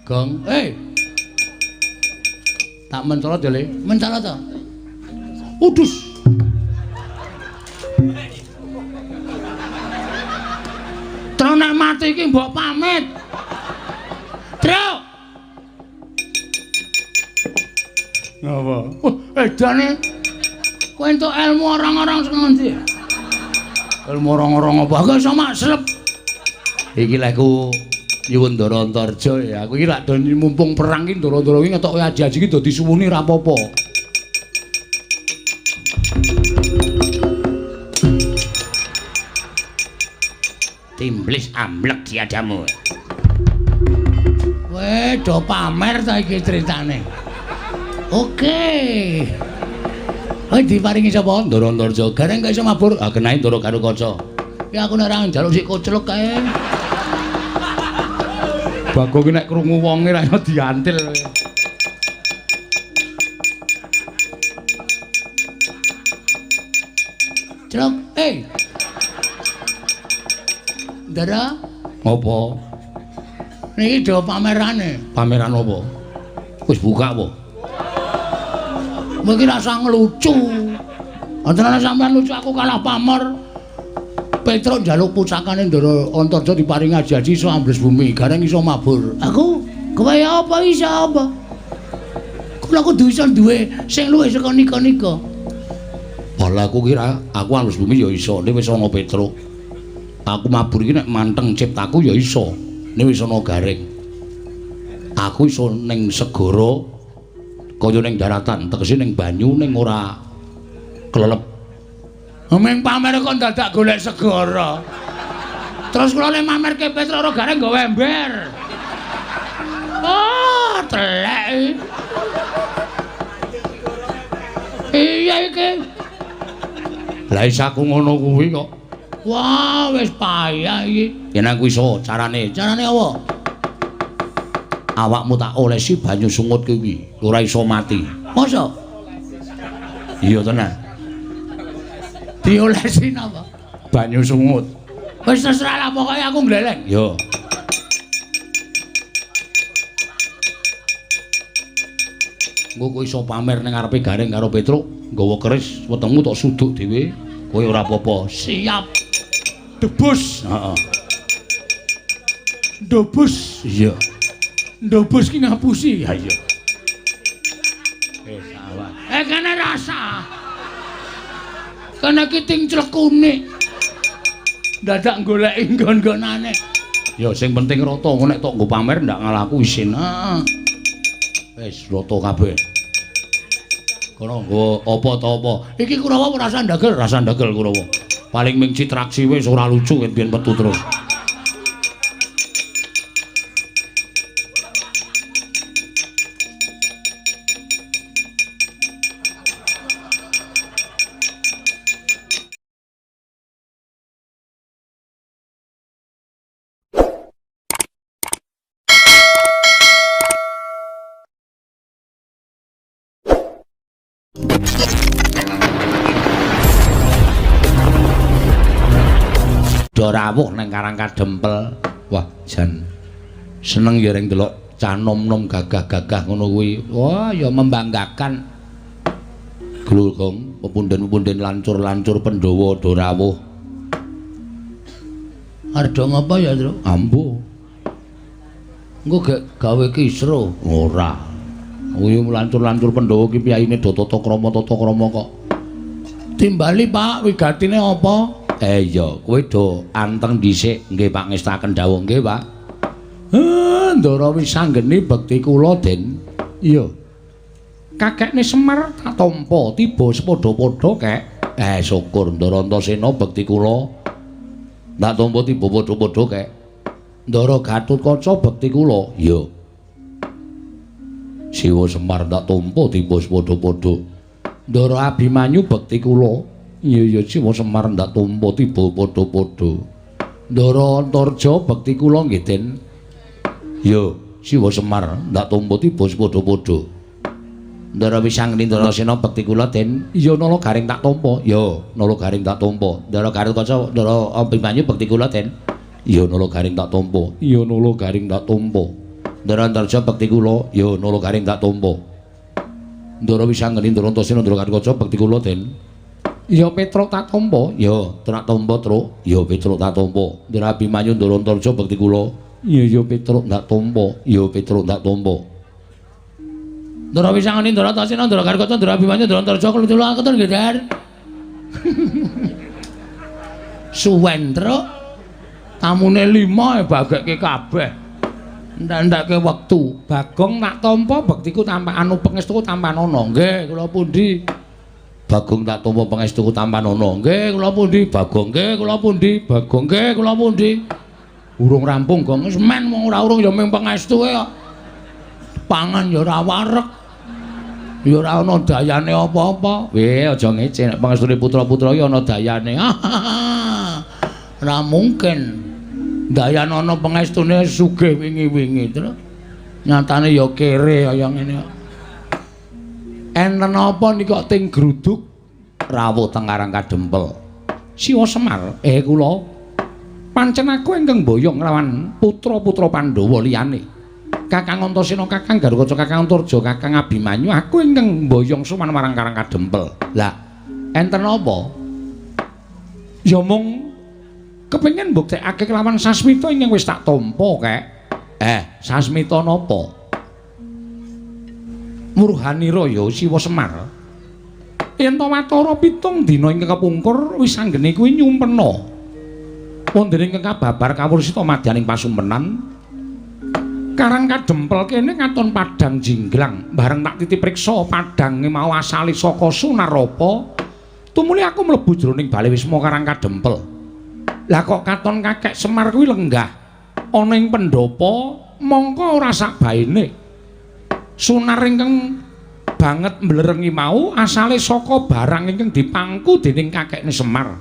Gong. Eh. Tak mencolot ya, Le. Mencolot to. Udus. Truk nek mati iki mbok pamit. Truk. Ngapa? Wah, edane. Kowe entuk ilmu orang-orang sing ngendi? Ilmu orang-orang apa? Aku iso maslep. Iki lek ku nyuwun Ndara Antarja ya. Aku iki lak do mumpung perang iki Ndara-ndara iki ngetoke aji-aji iki dadi suwuni ra apa-apa. Timblis amblek diadamu. Kowe do pamer ta iki critane. Oke. Kowe diparingi sapa? Ndara Antarja. Gareng gak iso mabur. Ah kenae Ndara Garukaca. Ya aku nek ora njaluk sik koclok kae. Bagong ki nek krungu wonge ra iso diantil. Celok, eh. Ndara, Apa? niki do pamerane. Pameran apa? Wis buka apa? Kowe iki rasa ngelucu. Antarane sampean lucu aku kalah pamor. Petruk njaluk pusakane Ndara Antarja diparingi aji-aji iso ambles bumi, gareng iso mabur. Aku kowe apa iso apa? Kula kudu iso duwe sing luwih saka nika-nika. Bala aku kira aku ambles bumi ya iso, nek wis ana Petruk. Aku mabur iki nek manteng ciptaku ya iso, nek wis ana gareng. Aku iso ning segara kaya ning daratan, tegese ning banyu ning ora klelep. Ming pamer kok dadak golek segara. Terus kula nek mamerke Petruk ora gareng nggawa ember. Oh, telek. Iya iki. Lah iso aku ngono kuwi kok. Wah, wis payah iki. Yen aku iso carane, Carane apa? Awakmu tak olesi banyu sungut kuwi, ora iso mati. Masa? Iya tenan. Diolesi napa? Banyu sungut. Wis terserah lah pokoke aku ngleleng. Yo. Engko kowe iso pamer ning ngarepe Gareng karo Petruk, nggawa keris wetengmu tok suduk dhewe, kowe ora apa-apa. Siap. Debus. Heeh. Ndobus. Iya. Ndobus ki ngapusi. Ha iya. Wis awak. Eh kene rasa. Kene ki ting clekune. Dadak goleki nggon-nggonane. Ya sing penting rata, engko nek tok nggo pamer ndak ngalahku isin. Heeh. Wis rata kabeh. Kono nggo apa ta apa. Iki Kurawa ora rasa ndagel. Rasa ndagel Kurawa. Paling ming citraksi wis ora lucu ket biyen metu terus. Do rawuh nang Karang Kadempel. Wah, jan seneng ya reng delok cah nom-nom gagah-gagah ngono kuwi. Wah, ya membanggakan. Glul gong, pepunden-pepunden lancur-lancur Pandhawa do rawuh. Arep ngapa ya, Truk? Ambo. Engko gek gawe kisruh. Ora. Kuwi lancur-lancur Pandhawa ki piyayine do tata krama kok. Timbali, Pak, wigatine apa? Iya, kowe do anteng dhisik nggih Pak ngestaken dawuh nggih, Pak. Ndara Wisanggeni bekti kula, Den. Iya. Kakekne Semar tak tampa tiba sepadha-padha, Kek. Syukur Ndara Antasena bekti kula. Tak tampa tiba padha-padha, Kek. Ndara Gatotkaca bekti kula. Iya. Siwa Semar tak tampa tiba sepadha-padha. Ndara Abimanyu bekti kula. Iya iya Siwa Semar ndak tampa tiba padha-padha. Ndara Antarja bekti kula nggih, Den. Iya, Siwa Semar ndak tampa tiba padha-padha. Ndara Wisanggeni Ndarasena bekti kula, Den. Iya Nala Garing tak tampa. Iya, Nala Garing tak tampa. Ndara Gatotkaca, Ndara Abimanyu bekti kula, Den. Iya Nala Garing tak tampa. Iya Nala Garing tak tampa. Ndara Antarja bekti kula, ya Nala Gareng tak tampa. Ndara Wisanggeni, Ndara Antasena, Ndara Gatotkaca bekti kula, Den. Ya Petruk tak tampa, ya tak tampa, Truk. Ya Petruk tak tampa. Ndara Abimanyu, Ndara Antarja bekti kula. Ya ya Petruk tak tampa, ya Petruk tak tampa. Ndara Wisanggeni, Ndara Antasena, Ndara Gatotkaca, Ndara Abimanyu, Ndara Antarja kula ketun nggih, Dar. Suwen, Truk. Tamune 5 bagekke kabeh. Ndak-ndake wektu. Bagong tak tampa bektiku tampa anu pangestuku tampanana. Nggih, kula pundi? Bagong tak tampa pangestuku tampanana. Nggih, kula pundi? Bagong nggih, kula pundi? Bagong nggih, kula pundi? Urung rampung, Gong. Wis men wong ora urung ya mung pangestuke kok. Pangan ya ora wareg. Ya ora ana dayane apa-apa. Weh, aja ngece nek pangestune putra-putra iki ana dayane. Ora mungkin. Dayan ana pangestune sugih wingi-wingi, Truk. Nyatane ya kere kaya ngene kok. Enten apa niki kok ting gruduk rawuh teng Karang Kadempel. Siwa Semar, kula pancen aku ingkang mboyong lawan putra-putra Pandhawa liyane. Kakang Antasena, Kakang Garukaca, Kakang Antarja, Kakang Abimanyu, aku ingkang mboyong sowan marang Karang Kadempel. Lah, enten apa? Ya mung kepengin mbuktekake kelawan sasmita ingkang wis tak tampa, Kek. Sasmita napa? Murhanira ya Siwa Semar. Yen to watara 7 dina ingkang kepungkur wis anggene kuwi nyumpena. Wonten ingkang kababar kawursita madyaning pasumpenan. Karang Kadempel kene katon padhang jinglang. Bareng tak titip priksa padhange mau asale saka Sunarapa. Tumuli aku mlebu jroning bale wisma Karang Kadempel. Lah kok katon kakek Semar kuwi lenggah ana ing pendhapa mongko ora sakbaene. Sunar ingkang banget mblerengi mau asale saka barang ingkang dipangku dening kakekne Semar.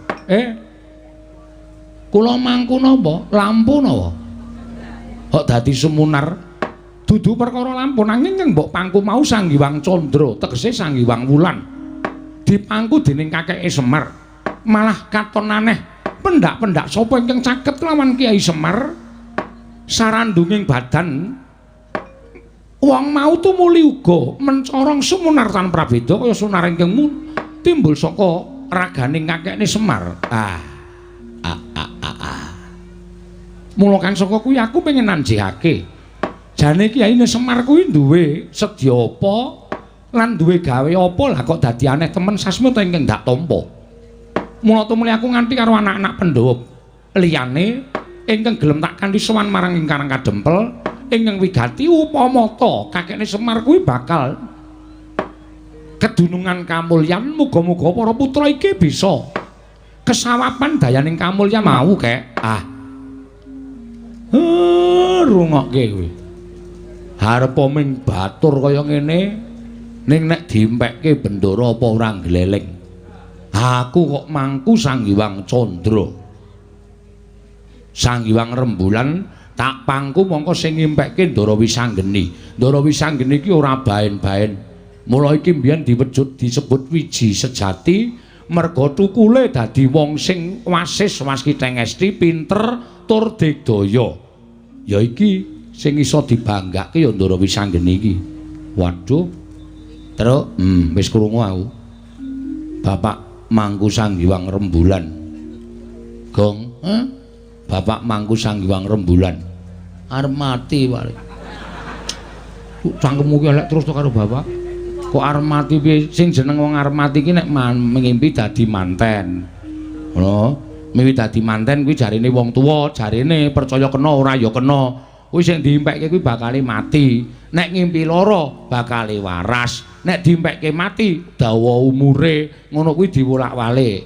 Kula mangku napa? Lampu napa? Kok dadi sumunar? Dudu perkara lampu nanging ingkang mbok pangku mau Sang Hyang Candra, tegese Sang Hyang Wulan. Dipangku dening kakeke Semar. Malah katon aneh. Pendak-pendak sapa ingkang caket lawan Kyai Semar sarandunging badan wong mau tumuli uga mencorong sumunar tan prabeda kaya sunar ingkang timbul saka raganing kakekne Semar. Mula kang saka kuwi aku pengen nanjihake. Jane Kyaine Semar kuwi duwe sedya apa lan duwe gawe apa lah kok dadi aneh temen sasmita ingkang dak tampa. Mula tumuli aku nganti karo anak-anak Pandhawa liyane ingkang gelem tak kanthi sowan marang ing Karang Kadempel ingkang wigati upama ta kakekne Semar kuwi bakal kedunungan kamulyan, muga-muga para putra iki bisa kesawapan dayaning kamulyan mau, Kek. Rungokke kuwi. Arepa ming batur kaya ngene ning nek diempekke bendara apa ora gleleng. Aku kok mangku Sang Hyang Candra. Sang Hyang Rembulan tak pangku mongko sing ngimpekke Ndara Wisanggeni. Ndara Wisanggeni iki ora baen-baen. Mula iki mbiyen diwejud disebut wiji sejati merga tukule dadi wong sing wasis waskiteng esti pinter tur digdaya. Ya iki sing iso dibanggake ya Ndara Wisanggeni iki. Waduh. Truk, wis krungu aku. Bapak mangku Sang Hyang Rembulan. Gong, Bapak mangku Sang Hyang Rembulan. Arep mati wae. Cangkemmu ki elek terus to karo bapak. Kok arep mati piye? Sing jeneng wong arep mati ki nek ngimpi dadi manten. Ngono. Mimpi dadi manten kuwi jarine wong tuwa, jarine percaya kena ora ya kena. Kuwi sing diimpekke kuwi bakale mati. Nek ngimpi lara bakale waras. Nek diimpekke mati dawa umure, ngono kuwi diwolak-walik.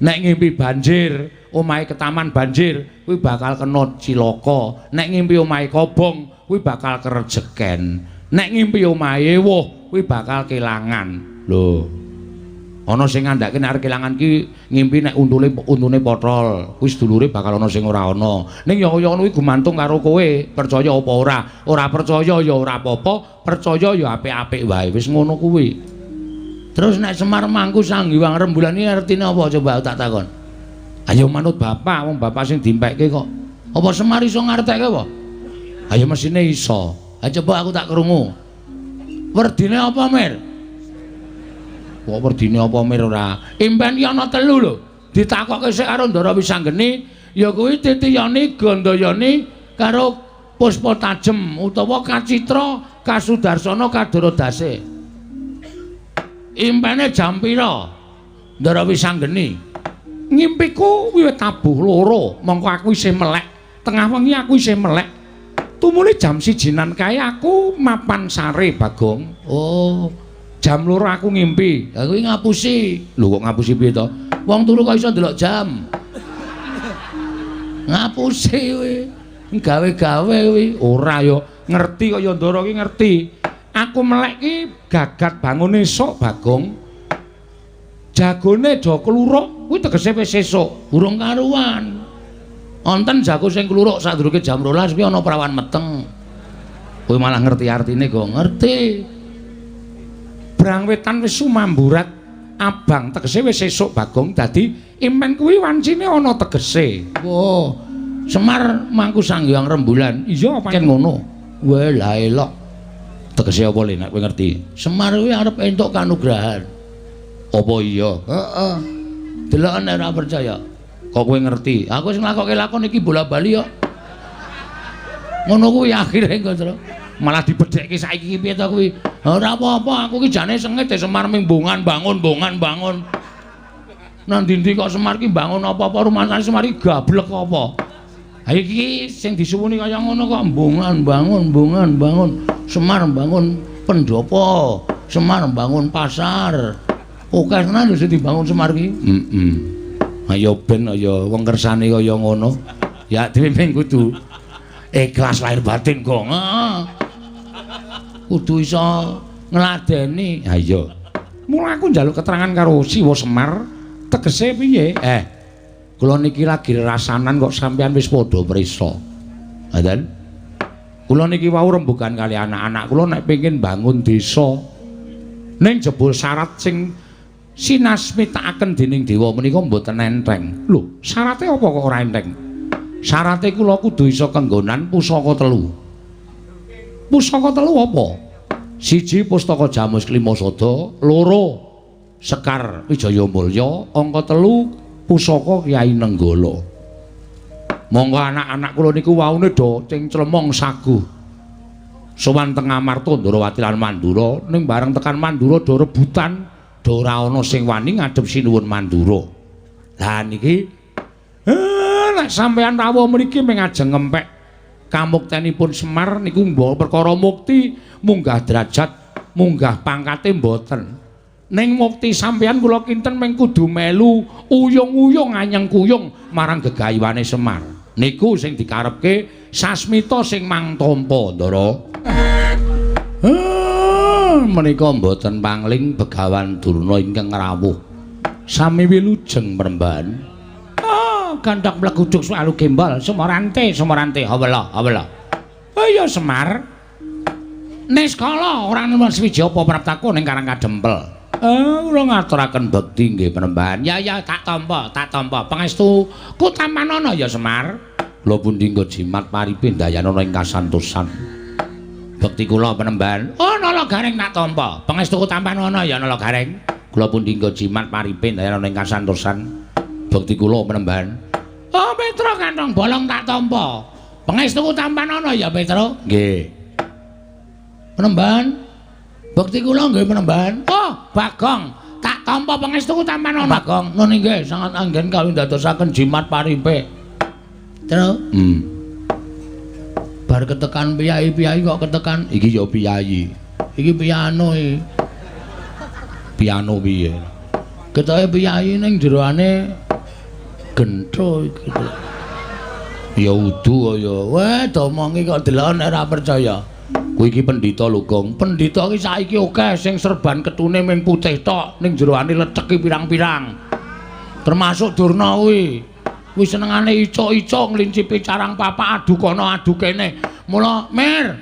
Nek ngimpi banjir, omahe ketaman banjir, kuwi bakal kena cilaka. Nek ngimpi omahe kobong, kuwi bakal kerejeken. Nek ngimpi omahe ewuh, kuwi bakal kelangan. Lho. Ana sing ngandhake nek arep kelangan ki ngimpi nek untune potol, kuwi sedulure bakal ana sing ora ana. Ning ya kaya ngono kuwi gumantung karo kowe, percaya apa ora. Ora percaya ya ora apa-apa, percaya ya apik-apik wae. Wis ngono kuwi. Terus nek Semar mangku Sang Hyang Rembulan iki artine apa coba tak takon. Ayo manut bapak, wong bapak sing dimpekke kok. Apa Semar iso ngartekke apa? Ayo mesine iso. Ha coba aku tak krungu. Werdine apa, Mir? Kok werdine apa, Mir ora? Impen ki ana telu lho. Ditakokke sik karo Ndara Wisanggeni, ya kuwi Titiyani, Gandayani karo Puspa Tajem utawa Kacitra Kasudarsana Kadaradase. Impene jam pira? Ndara Wisanggeni. Ngimpiku wiwit tabuh loro, mongko aku isih melek. Tengah wengi aku isih melek. Tumuli jam 1-nan kae aku mapan sare, Bagong. Oh, jam 2 aku ngimpi. Lah kuwi ngapusi. Lho kok ngapusi piye to? Wong turu kok iso ndelok jam. Ngapusi kuwi. Gawe-gawe kuwi. Ora ya, ngerti kok ya Ndara ki ngerti. Aku melek ki gagat bangun esuk, Bagong. Jagone do kluruk, kuwi tegese wis esuk, urung karuan. Wonten jago sing kluruk sadurunge jam 12 kuwi ana prawan meteng. Kowe malah ngerti artine kok ngerti. Brang wetan wis sumamburat abang tegese wis esuk, Bagong. Dadi impen kuwi wancine ana tegese. Oh, Semar mangku Sang Hyang Rembulan. Iya, pancen ngono. Weh, lah elok. Tegese apa le nek kowe ngerti? Semar kuwi arep entuk kanugrahan. Apa iya? Heeh. Deloken nek ora percaya. Kok kowe ngerti? Aku sing nglakokke lakon iki bola-bali kok. Ngono kuwi akhire engko, Tru. Malah dibedhekke saiki iki piye to kuwi? Ora apa-apa, aku ki jane sengit Semar mimbungan bangun, bongan bangun. Nang ndi-ndi kok Semar ki bangun apa-apa rumangsane Semar ki gablek apa. Ha iki sing disuwuni kaya ngono kok mbungan bangun, mbungan bangun. Semar bangun pendopo, Semar bangun pasar. Oke tenan lho sing dibangun Semar ki. Heeh. Ayo ben ya wong kersane kaya ngono. Ya dhewe mung kudu ikhlas lahir batin kok. Kudu iso ngladeni. Ha iya. Mula aku njaluk keterangan karo Siwa Semar, tegese piye? Kula niki lagi rasanan kok sampean wis padha prisa. Ngoten. Kula niki wau rembugan kali anak-anak kula nek pengin bangun desa. Ning jebul syarat sing sinasmitakaken dening dewa menika mboten enteng. Lho, syarate apa kok ora enteng? Syarate kula kudu iso kenggonan pusaka telu. Pusaka telu apa? Siji pustaka Jamus Klima Sada, loro Sekar Wijaya Mulya, angka telu pusaka Kyai Nenggala. Monggo anak-anak kula niku waune do cengclemong saguh. Sowan teng Amarta Ndrawati lan Mandura, ning bareng tekan Mandura do rebutan, do ora ana sing wani ngadhep Sinuwun Mandura. Lah niki nek sampean rawuh mriki mung ajeng ngempek kamuktenipun Semar niku mbok perkara mukti munggah derajat, munggah pangkate mboten. Ning mukti sampean kula kinten mung kudu melu uyung-uyung anyeng kuyung marang gegayuhane Semar. Niku sing dikarepke sasmita sing mang tampa, Ndara. Menika mboten pangling Begawan Durna ingkang rawuh. Sami wilujeng mremban. Gandhak mleguduk sualu gembol, sumorante, sumorante, hawela, hawela. Oh iya Semar. Niskala ora nemen swiji apa praptaku ning Karang Kadempel. Kula ngaturaken bekti nggih Panembahan. Ya ya tak tampa, tak tampa. Pangestu ku tampanana ya Semar. Kula pundi nggo jimat paripe ndayanana ing kasantosan. Bekti kula Panembahan. Oh Nala Gareng tak tampa. Pangestu ku tampanana ya Nala Gareng. Kula pundi nggo jimat paripe ndayanana ing kasantosan. Bekti kula Panembahan. Oh Petro kantong bolong tak tampa. Pangestu ku tampanana ya Petro. Nggih. Panembahan. Bekti kula nggih Panembahan. Oh, Bagong, tak tampa pangestuku tampanana. Bagong, nun inggih sangat anggen kawindadosaken jimat paripe. Tru. Bar ketekan piyai-piyai kok ketekan iki ya piyayi. Iki piano iki. Piano piye? Ketoke piyayi ning jeroane gentho iki. Ya udu kaya. Weh, domongi kok delok nek ora percaya. Kuwi iki pendhita lho, Gong. Pendhita iki saiki akeh sing serban ketune ming putih tok, ning jeroane leceki pirang-pirang. Termasuk Durna kuwi. Kuwi senengane icuk-icuk nglincipi carang papak adu kono adu kene. Mula, Mir.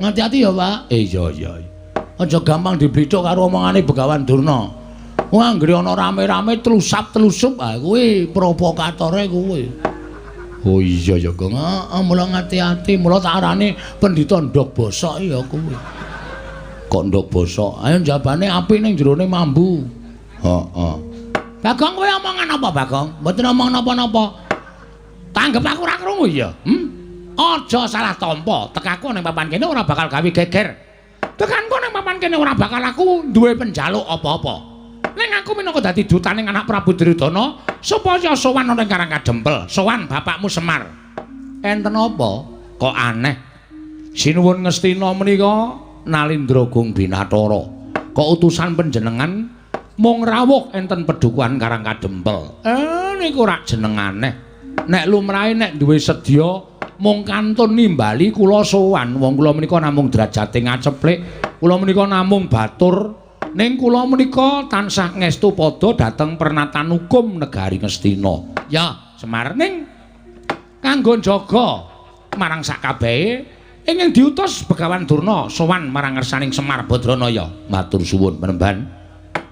Ngati-ati ya, Pak. Iya, iya. Aja gampang diblithuk karo omongane Begawan Durna. Wah, anggere ana rame-rame tlusap-tlusup, ah kuwi provokatore kuwi. Oh iya ya, Gong. Heeh, mula ngati-ati, mula tak arani pendhita ndhog bosok ya kuwi. Kok ndhog bosok? Ayo jabane api ning jerone mambu. Heeh. Bagong kowe omongan apa, Bagong? Mboten omong napa-napa. Tanggep aku ora krungu ya. Aja salah tampa, tekaku ning papan kene ora bakal gawe geger. Tekanku ning papan kene ora bakal aku duwe penjaluk apa-apa. Ning aku minangka dadi dutaning anak Prabu Duryudana supaya sowan ana ing Karang Kadempel, sowan bapakmu Semar. Enten apa? Kok aneh. Sinuwun Ngastina menika Nalindra Gung Binathara. Kok utusan panjenengan mung rawuh enten pedukuhan Karang Kadempel. Niku rak jeneng aneh. Nek lumrahe nek duwe sedya mung kantun nimbali kula sowan. Wong kula menika namung derajate ngaceplik, kula menika namung batur. Ning kula menika tansah ngestu padha dhateng pernatan hukum negari Ngastina. Ya, Semar, ning kanggo njaga marang sakabehe ingkang diutus Begawan Durna sowan marang ngersaning Semar Badranaya. Matur suwun penemban.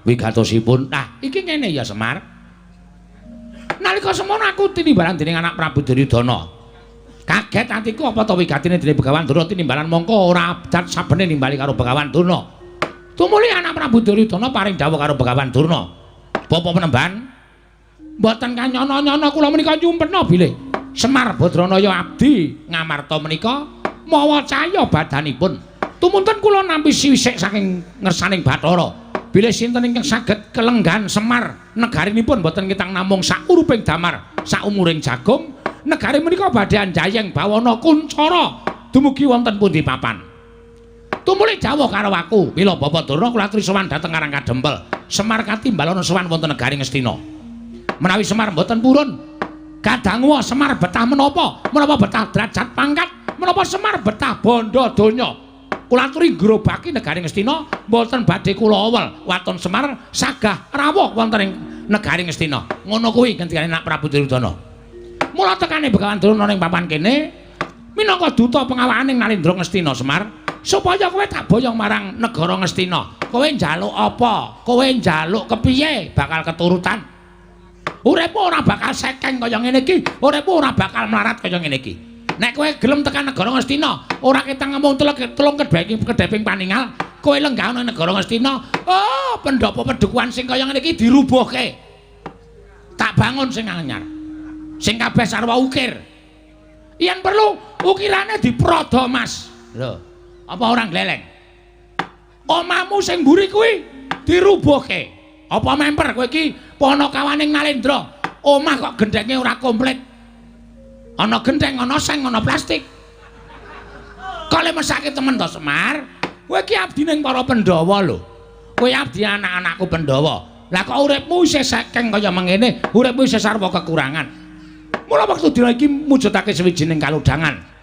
Wigatosipun. Nah, iki ngene ya Semar. Nalika semono aku tinimbalan dening anak Prabu Duryudana. Kaget atiku apa to wigatine dening Begawan Durna tinimbalan mongko ora abjad sabene nimbali karo Begawan Durna. Tumuli anak Prabu Duryudana paring dawuh karo Begawan Durna. Bapak penemban, mboten kanyono-nyono kula menika nyumpena bilih Semar Badranaya abdi Ngamarta menika mawa cahya badanipun. Tumunten kula nampi siwisik saking ngersaning Bathara. Bilih sinten ingkang saged kelenggan Semar negarinipun mboten ketang namung sakuruping damar saumuring jagung, negari menika badhe anjayeng bawana kuncara dumugi wonten pundi papan. Tumuli dawuh karo aku, mila Bapak Durna kula aturi sowan dhateng Karang Kadempel. Semar katimbal ana sowan wonten negari Ngastina. Menawi Semar mboten purun, kadangu Semar betah menapa? Menapa betah derajat pangkat? Menapa Semar betah bondo donya? Kula aturi ngrobaki negari Ngastina, mboten badhe kula awel waton Semar sagah rawuh wonten ing negari Ngastina. Ngono kuwi ngendikane Nak Prabu Duryudana. Mula tekane Begawan Durna ning papan kene minangka duta pengawakaning Nalindra Ngastina Semar. Supaya kowe tak boyong marang negara Ngastina. Kowe njaluk apa? Kowe njaluk kepiye bakal keturutan. Uripmu ora bakal sekeng kaya ngene iki, uripmu ora bakal melarat kaya ngene iki. Nek kowe gelem tekan negara Ngastina, ora ketang ngomong telung kedheping paningal, kowe lenggah ana negara Ngastina, oh, pendopo pedukuhan sing kaya ngene iki dirubuhke. Tak bangun sing anyar. Sing kabeh sarwa ukir. Yen perlu ukirane diprodo, Mas. Lho. Apa orang gleleng? Omamu sing mburi kuwi dirubuhke. Apa memper kowe iki panakawaning Nalendra? Omah kok gendhenge ora komplit. Ana gendheng, ana seng, ana plastik. Kok le mesake temen to Semar? Kowe iki abdi ning para Pandhawa lho. Kowe abdi anak-anakku Pandhawa. Lah kok uripmu isih sekeng kaya mengene, uripmu isih sarwa kekurangan. Mula wektu dina iki mujudake sawijining kalodhangan.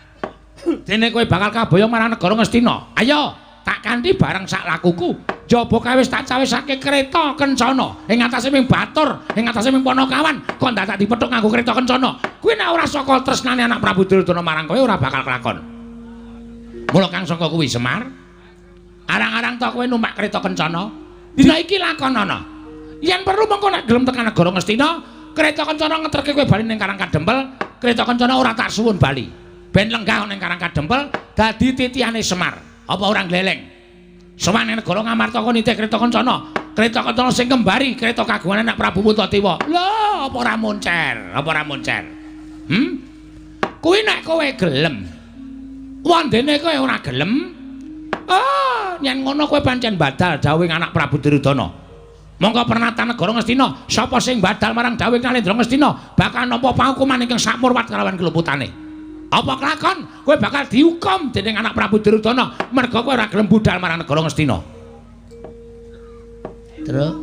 Dene kowe bakal kaboyong marang negara Ngastina. Ayo, tak kanthi bareng sak lakuku. Jaba kae wis tak cawisake kereta kencana. Ing atase ming batur, ing atase ming panakawan, kok dadak dipethuk nganggo kereta kencana. Kuwi nek ora saka tresnane anak Prabu Duryudana marang kowe ora bakal kelakon. Mula kang saka kuwi Semar, arang-arang to kowe numpak kereta kencana. Dina iki lakonana. Yen perlu mengko nek gelem tekan negara Ngastina, kereta kencana ngeterke kowe bali ning Karang Kadempel, kereta kencana ora tak suwun bali. Ben lenggah ning Karang Kadempel dadi titihane Semar. Apa ora gleleng? Sowan ning negara Ngamarta kok nitih kereta kencana. Kereta kencana sing kembari kereta kagungan anak Prabu Puntadewa. Lho, apa ora moncer? Apa ora moncer? Kuwi nek kowe gelem. Wandene kowe ora gelem. Ah, yen ngono kowe pancen badal dawuhing anak Prabu Duryudana. Mongko pernatan negara Ngastina, sapa sing badal marang dawuhing Nalendra Ngastina bakal nampa paukuman ingkang sakmurwat kalawan keluputane. Apa kelakon kowe bakal dihukum dening anak Prabu Duryudana merga kowe ora gelem budal marang negara Ngastina. Truk.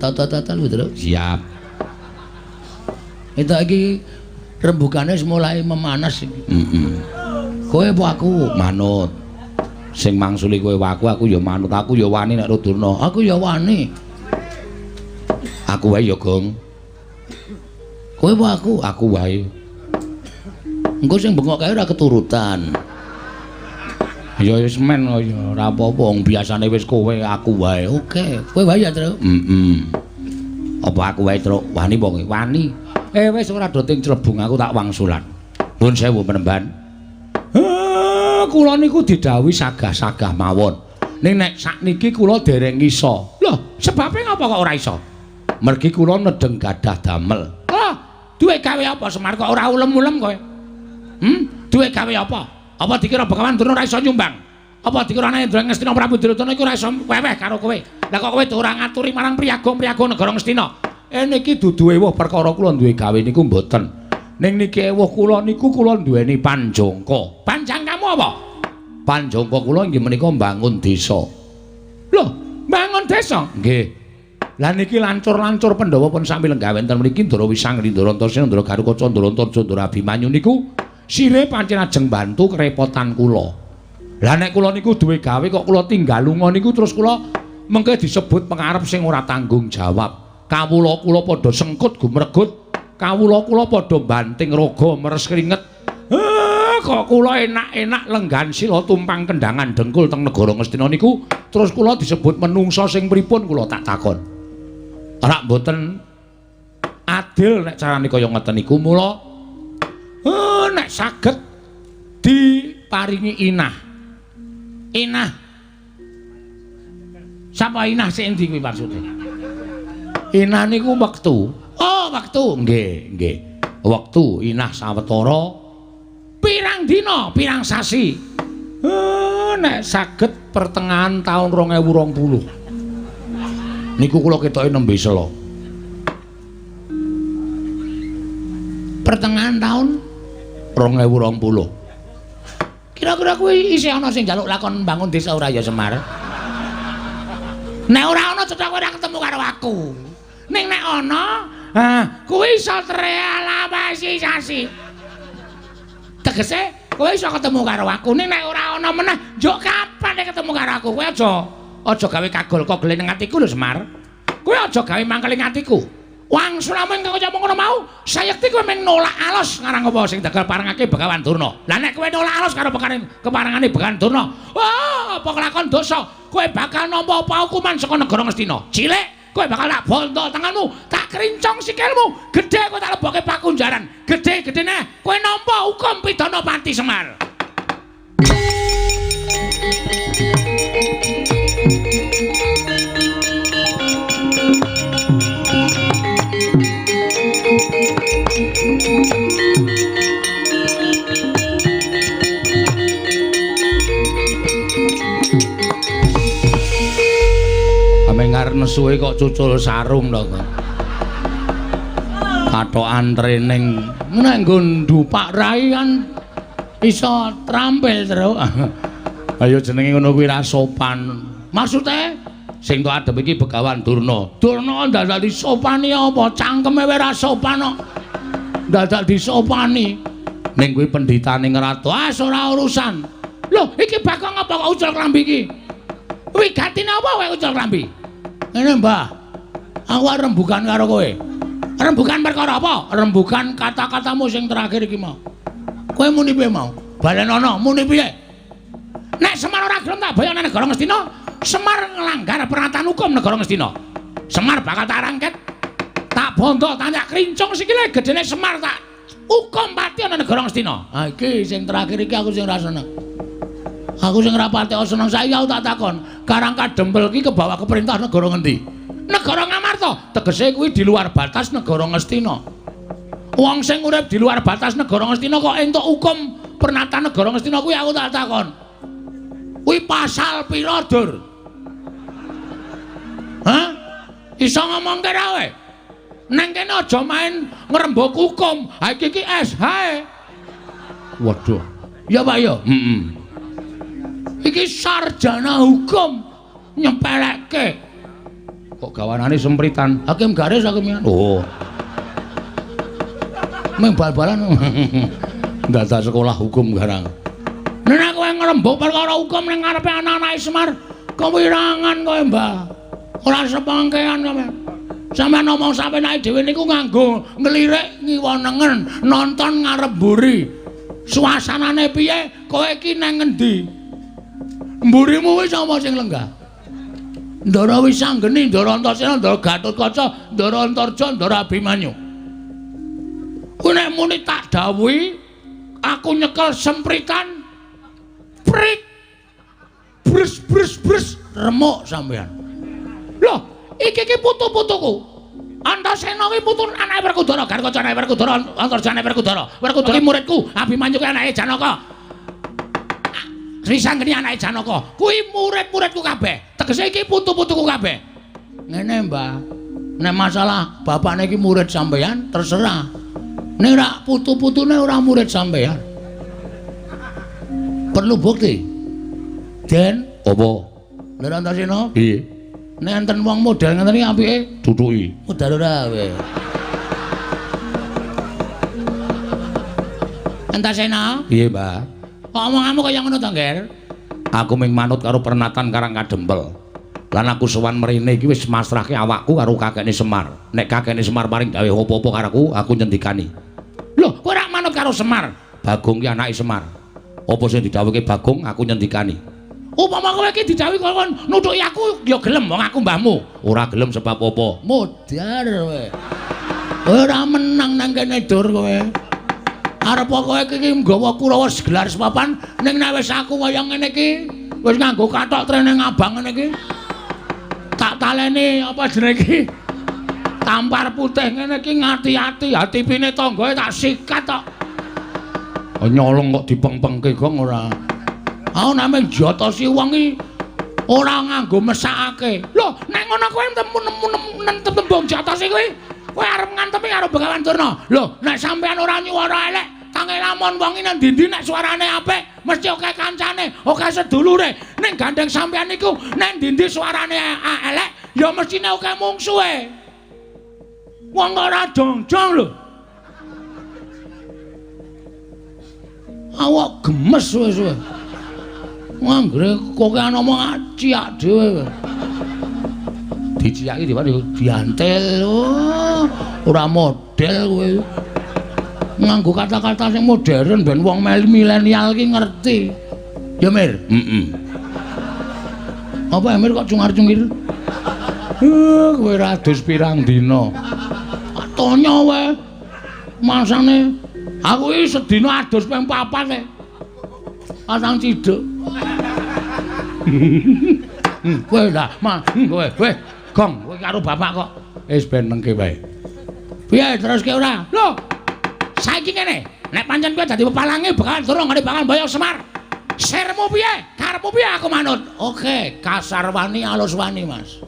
Tata-tata lho, Truk. Siap. Itu iki rembugane wis mulai memanas iki. Heeh. Kowe apa aku? Manut. Sing mangsuli kowe aku, aku ya manut. Aku ya wani nek Durna. Aku ya wani. Aku wae ya, Gong. Kowe apa aku? Aku wae. Engko sing bengok kae ora keturutan. Ya wis men ya ora apa-apa wong biasane wis kowe aku wae. Oke, kowe wae ya, Truk. Heeh. Apa aku wae, Truk? Wani apa kowe? Wani. Wis ora do ting clebung aku tak wangsulan. Nuwun sewu Penemban. Kula niku didhawuhi sagah-sagah mawon. Ning nek sakniki kula dereng iso. Lho, sebabe ngapa kok ora iso? Mergi kula nedheng gadah damel. Lho, duwe gawe apa Semar kok ora ulem-ulem kowe? Duwe gawe apa? Apa dikira Begawan Durna ora iso nyumbang? Apa dikira anake Ndra Ngastina Prabu Duryudana iku ora iso weweh karo kowe? Lah kok kowe ora ngaturi marang priyaga-priyaga negara Ngastina? Niki dudu ewuh perkara kula duwe gawe niku mboten. Ning niki ewuh kula niku kula duweni panjangka. Panjangkamu apa? Panjangka kula inggih menika mbangun desa. Lho, mbangun desa? Nggih. Lah niki lancur-lancur Pandhawa pun sami lenggah wonten mriki Ndara Wisang, Ndara Antasena, Ndara Garukaca, Ndara Antarja, Ndara Abimanyu niku sire pancen ajeng bantu kerepotan kula. Lah nek kula niku duwe gawe kok kula tinggal lunga niku terus kula mengke disebut pengarep sing ora tanggung jawab. Kawula kula padha sengkut gumregut, kawula kula padha banting raga meres keringet. Kok kula enak-enak lenggan sila tumpang kendangan dengkul teng negara Ngastina niku terus kula disebut menungsa sing pripun kula tak takon. Ora mboten adil nek carane kaya ngeten niku mula nek saged diparingi inah. Inah. Sapa inah sing endi kuwi maksude? Inah niku wektu. Oh, wektu. Nggih, nggih. Wektu inah sawetara pirang dina, pirang sasi. Nek saged pertengahan taun 2020. Niku kula ketoke nembe sela. Pertengahan taun 2020. Kira-kira kuwi isih ana sing njaluk lakon mbangun desa ora ya Semar? Nek ora ana cetha kowe ora ketemu karo aku. Ning nek ana, kuwi iso terrealisasi. Tegese kowe iso ketemu karo aku. Ning nek ora ana meneh, njuk kapan nek ketemu karo aku? Kowe aja gawe kagol kogel ning atiku lho Semar. Kowe aja gawe mangkel ing atiku. Wangsulamu ingkang kaya ngono mau, sayekti kowe mung nolak alos ngarang apa sing dagal parengake Begawan Durna. Lah nek kowe nolak alos karo keparengane Begawan Durna, wah, apa kelakon dosa? Kowe bakal nampa paukuman saka negara Ngastina. Cilik, kowe bakal tak bondo tanganmu, tak krincong sikilmu, gedhe kowe tak lebokke pakunjaran. Gedhe-gedhene kowe nampa hukum pidana pati Semar. Amengar nesuhe kok cucul sarung to kok. Kathokan training nek nggo ndupak rai kan iso trampil terus. Ayo jenenge ngono kuwi ra sopan. Maksude sing tok adep iki Begawan Durna. Durna dadak disopani apa? Cangkeme wae ra sopan kok. Dadak disopani. Ning kuwi pendhitane ngratu. Ah ora urusan. Lho, iki Bagong apa kok ucul klambi iki? Wigatine apa kowe ucul klambi? Ngene, Mbah. Aku arep rembugan karo kowe. Rembugan perkara apa? Rembugan kata-katamu sing terakhir iki mau. Kowe muni piye mau? Balenono, muni piye? Nek Semar ora gelem tak boyok nang negara Ngastina, Semar nglanggar pernatan hukum negara Ngastina. Semar bakal tak rangket, tak bondo, tak krincong sikile gedene Semar tak hukum pati ana negara Ngastina. Ha iki sing terakhir iki aku sing ora seneng. Aku sing ora pati seneng saiki aku tak takon, Karang Kadempel iki kebawa ke perintah negara ngendi? Negara Ngamarta. Tegese kuwi di luar batas negara Ngastina. Wong sing urip di luar batas negara Ngastina kok entuk hukum pernatan negara Ngastina kuwi aku tak takon. Kuwi pasal pira, Dur? Hah? Iso ngomongke ra kowe? Neng kene aja main ngrembug hukum. Ha iki iki SH. Waduh. Ya Pak ya? Heeh. Iki sarjana hukum nyepelekke. Kok gawanane sempritan? Hakim garis hakim. Oh. Meng bal-balan. Dadak sekolah hukum garang. Nek kowe ngrembug perkara hukum ning ngarepe anak-anake Semar, kewirangan kowe, Mbah. Ora sepangkean sampean. Sampeyan ngomong sampeyan dhewe niku nganggo nglirik ngiwa nengen, nonton ngarep mburi. Suasanane piye? Kowe iki nang ngendi? Mburimu wis sapa sing lenggah? Ndara Wisanggeni, Ndara Antasena, Ndara Gatotkaca, Ndara Antarja, Ndara Abimanyu. Kuwi nek muni tak dawuhi aku nyekel sempritan prik brus brus brus remuk sampean. Loh, iki iki putu-putuku. Antasena kuwi putu anake Werkudara, Garkaca anake Werkudara, Antarja anake Werkudara. Werkudara muridku, Abimanyu kuwi anake Janaka. Sri Sanggeni anake Janaka. Kuwi murid-muridku kabeh. Tegese iki putu-putuku kabeh. Ngene, Mbah. Nek masalah bapakne iki murid sampean terserah. Nek ora putu-putune ora murid sampean. Perlu bukti. Den, apa? Lha Antasena? Piye? Nek enten wong model ngene iki apike tutuki. Modal ora kowe. Antasena? Piye, Mbah? Kok omonganmu kaya ngono to, Ngger? Aku mung manut karo pernatan Karang Kadempel. Lan aku sowan mrene iki wis masrahke awakku karo kakekne Semar. Nek kakekne Semar paring dawuh apa-apa karo aku, aku nyendikani. Lho, kowe ora manut karo Semar? Bagong ki anake Semar. Apa sing didhawuhke Bagong, aku nyendikani. Upama kowe iki didhawuhi kon nutuki aku ya gelem wong aku mbahmu. Ora gelem sebab apa? Modar kowe. Ora menang nang kene dur kowe. Arep kowe iki nggawa Kurawa gelar sepapan ning nek wis aku kaya ngene iki wis nganggo kathok trene abang ngene iki. Tak taleni apa jenenge iki? Tampar putih ngene iki ngati-ati, hatipine tanggae tak sikat tok. Nyolong kok dipengpengke gong ora. Aku namung jotosi wong iki ora nganggo mesakake. Lho, nek ngono kowe nemu tembung jotosi kuwi, kowe arep ngantemi karo Begawan Durna. Lho, nek sampean ora nyuwara elek, tange lamun wong iki nang ndi-ndi nek suarane apik, mesti akeh kancane, akeh sedulure. Ning gandeng sampean niku nek ndi-ndi suarane elek, ya mestine akeh mungsuhe. Wong ora jongjong lho. Awak gemes wis kowe. Anggere kokean omong ciak dhewe. Diciaki dhewe diantil. Oh, ora model kowe. Nganggo kata-kata sing modern ben wong milenial ki ngerti. Ya, Mir? Heeh. Apa Mir kok cungar-cungir? Kowe ra adus pirang dina. Atonya wae. Masane aku iki sedina adus ping 4 e. Pasang ciduk. Kowe lah, ma, kowe, kowe, gong, kowe karo bapak kok. Wis ben nengke wae. Piye teruske ora? Lho. Saiki ngene, nek pancen kowe dadi pepalange bakal durung ngene bakal mboyong Semar. Sirmu piye? Karepmu piye aku manut? Oke, kasar wani alus wani, Mas.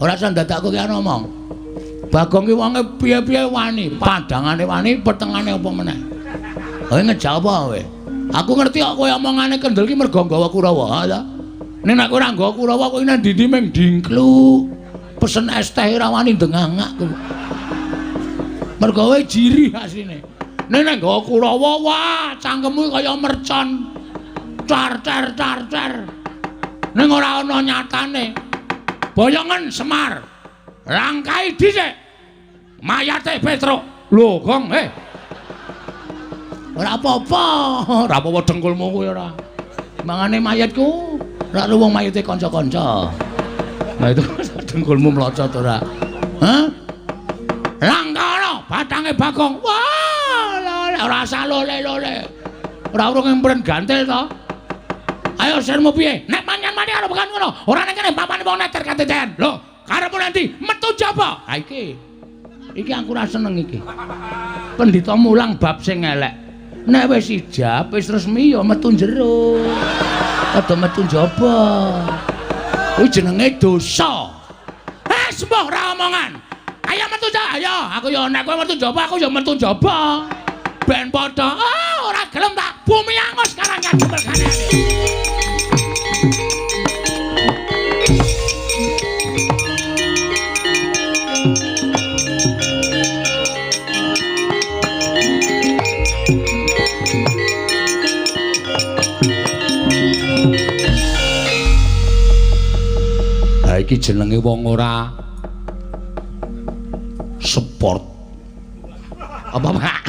Ora usah dadak kowe ki ngomong. Bagong ki wonge piye-piye wani, padangane wani, petengane apa meneh. Kowe ngejawab apa kowe? Aku ngerti kok kowe omongane kendel ki mergo nggawa Kurawa, ha ta? Nek nek ora nggawa Kurawa kowe nang ndi-ndi mung dingkluk. Pesen es teh ora wani ndengangak kowe. Mergo kowe jirih asline. Nek nek nggawa Kurawa, wah, cangkemmu kaya mercon. Car car car car. Ning ora ana nyatane. Boyongen Semar. Langkai dhisik. Mayate Petruk. Lho, Gong, eh. Ora apa-apa, ora apa-apa dengkulmu kuwi ora. Mangane mayatku, ora wong mayite kanca-kanca. Nah itu dengkulmu mlocot ora. Hah? Langkara batange Bagong. Wah, ora usah lole-lole. Ora urung empren gantil to. Ayo sirmu piye? Nek manyan mati karo bekan ngono, ora nek kene papane wong neter kateten. Lho, karepmu nanti metu jaba. Ha iki. Iki aku ora seneng iki. Pendhita mulang bab sing elek. Nek wis ijab, wis resmi ya metu jero. Aja metu njaba. Kuwi jenenge dosa. Eh, sembuh ora omongan. Ayo metu aja, ayo. Aku ya nek kowe metu njaba, aku ya metu njaba. Ben padha. Ah, ora gelem tak bumi angus karang kadempel gane. Ha iki jenenge wong ora sport. Apa, Pak?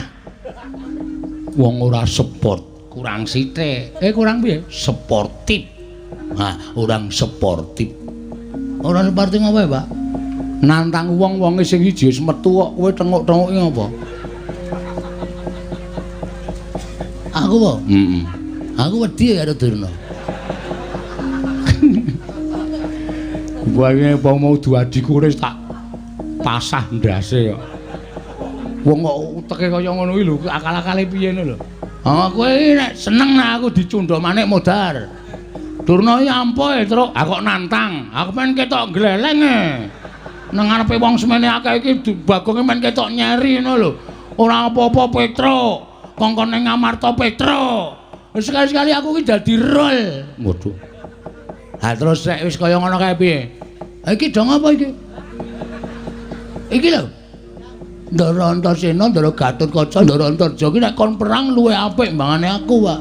Wong ora sport, kurang sithik. Kurang piye? Sportif. Nah, orang sportif. Ora sportif apa, Pak? Nantang wong-wonge sing siji wis metu kok kowe tenguk-tenguki apa? Aku apa? Heeh. Aku wedi karo Durna. Wae apa mau duadiku wis tak pasah ndase kok. Wong kok uteke kaya ngono kuwi lho, akal-akale piye ngono lho. Ah, kowe nek seneng nek aku dicundha manik modar. Durna iki ampuh, Truk. Aku kok nantang. Aku men ketok gleleng e. Nang ngarepe wong semene akeh iki Bagonge men ketok nyeri ngono lho. Ora apa-apa Petruk. Kongkon ning Ngamarta Petruk. Sekali-sekali aku iki dadi rol. Waduh. Ha terus nek wis kaya ngono kae piye? Iki dong apa iki? Iki lho. Ndara Antasena, Ndara Gatotkaca, Ndara Antarja iki nek kon perang luwih apik mbangane aku, Pak.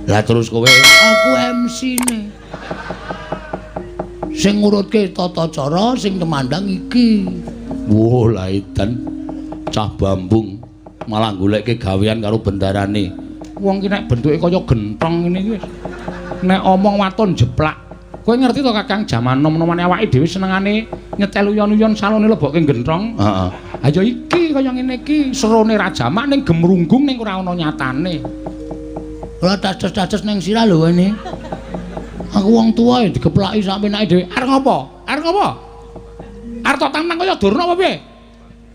Lah terus kowe? Aku MC-ne. Sing ngurutke tata cara, sing temandang iki. Wah, lah edan cah bambung malah goleke gawean karo bendarane. Wong ki nek bentuke kaya gentong ngene iki wis. Nek omong waton jeplak. Kowe ngerti to Kakang, jaman nom-nomane awake dhewe senengane nyetel uyon-uyon salone lebokke gentong. Heeh. Ha ya iki kaya ngene iki, serone ra jamak ning gemrunggung ning ora ana nyatane. Ora taces-taces ning sirah lho ini. Aku wong tuwa ya digeplaki sak penake dhewe. Arep ngopo? Arep ngopo? Arep tok tantang kaya Durna apa piye?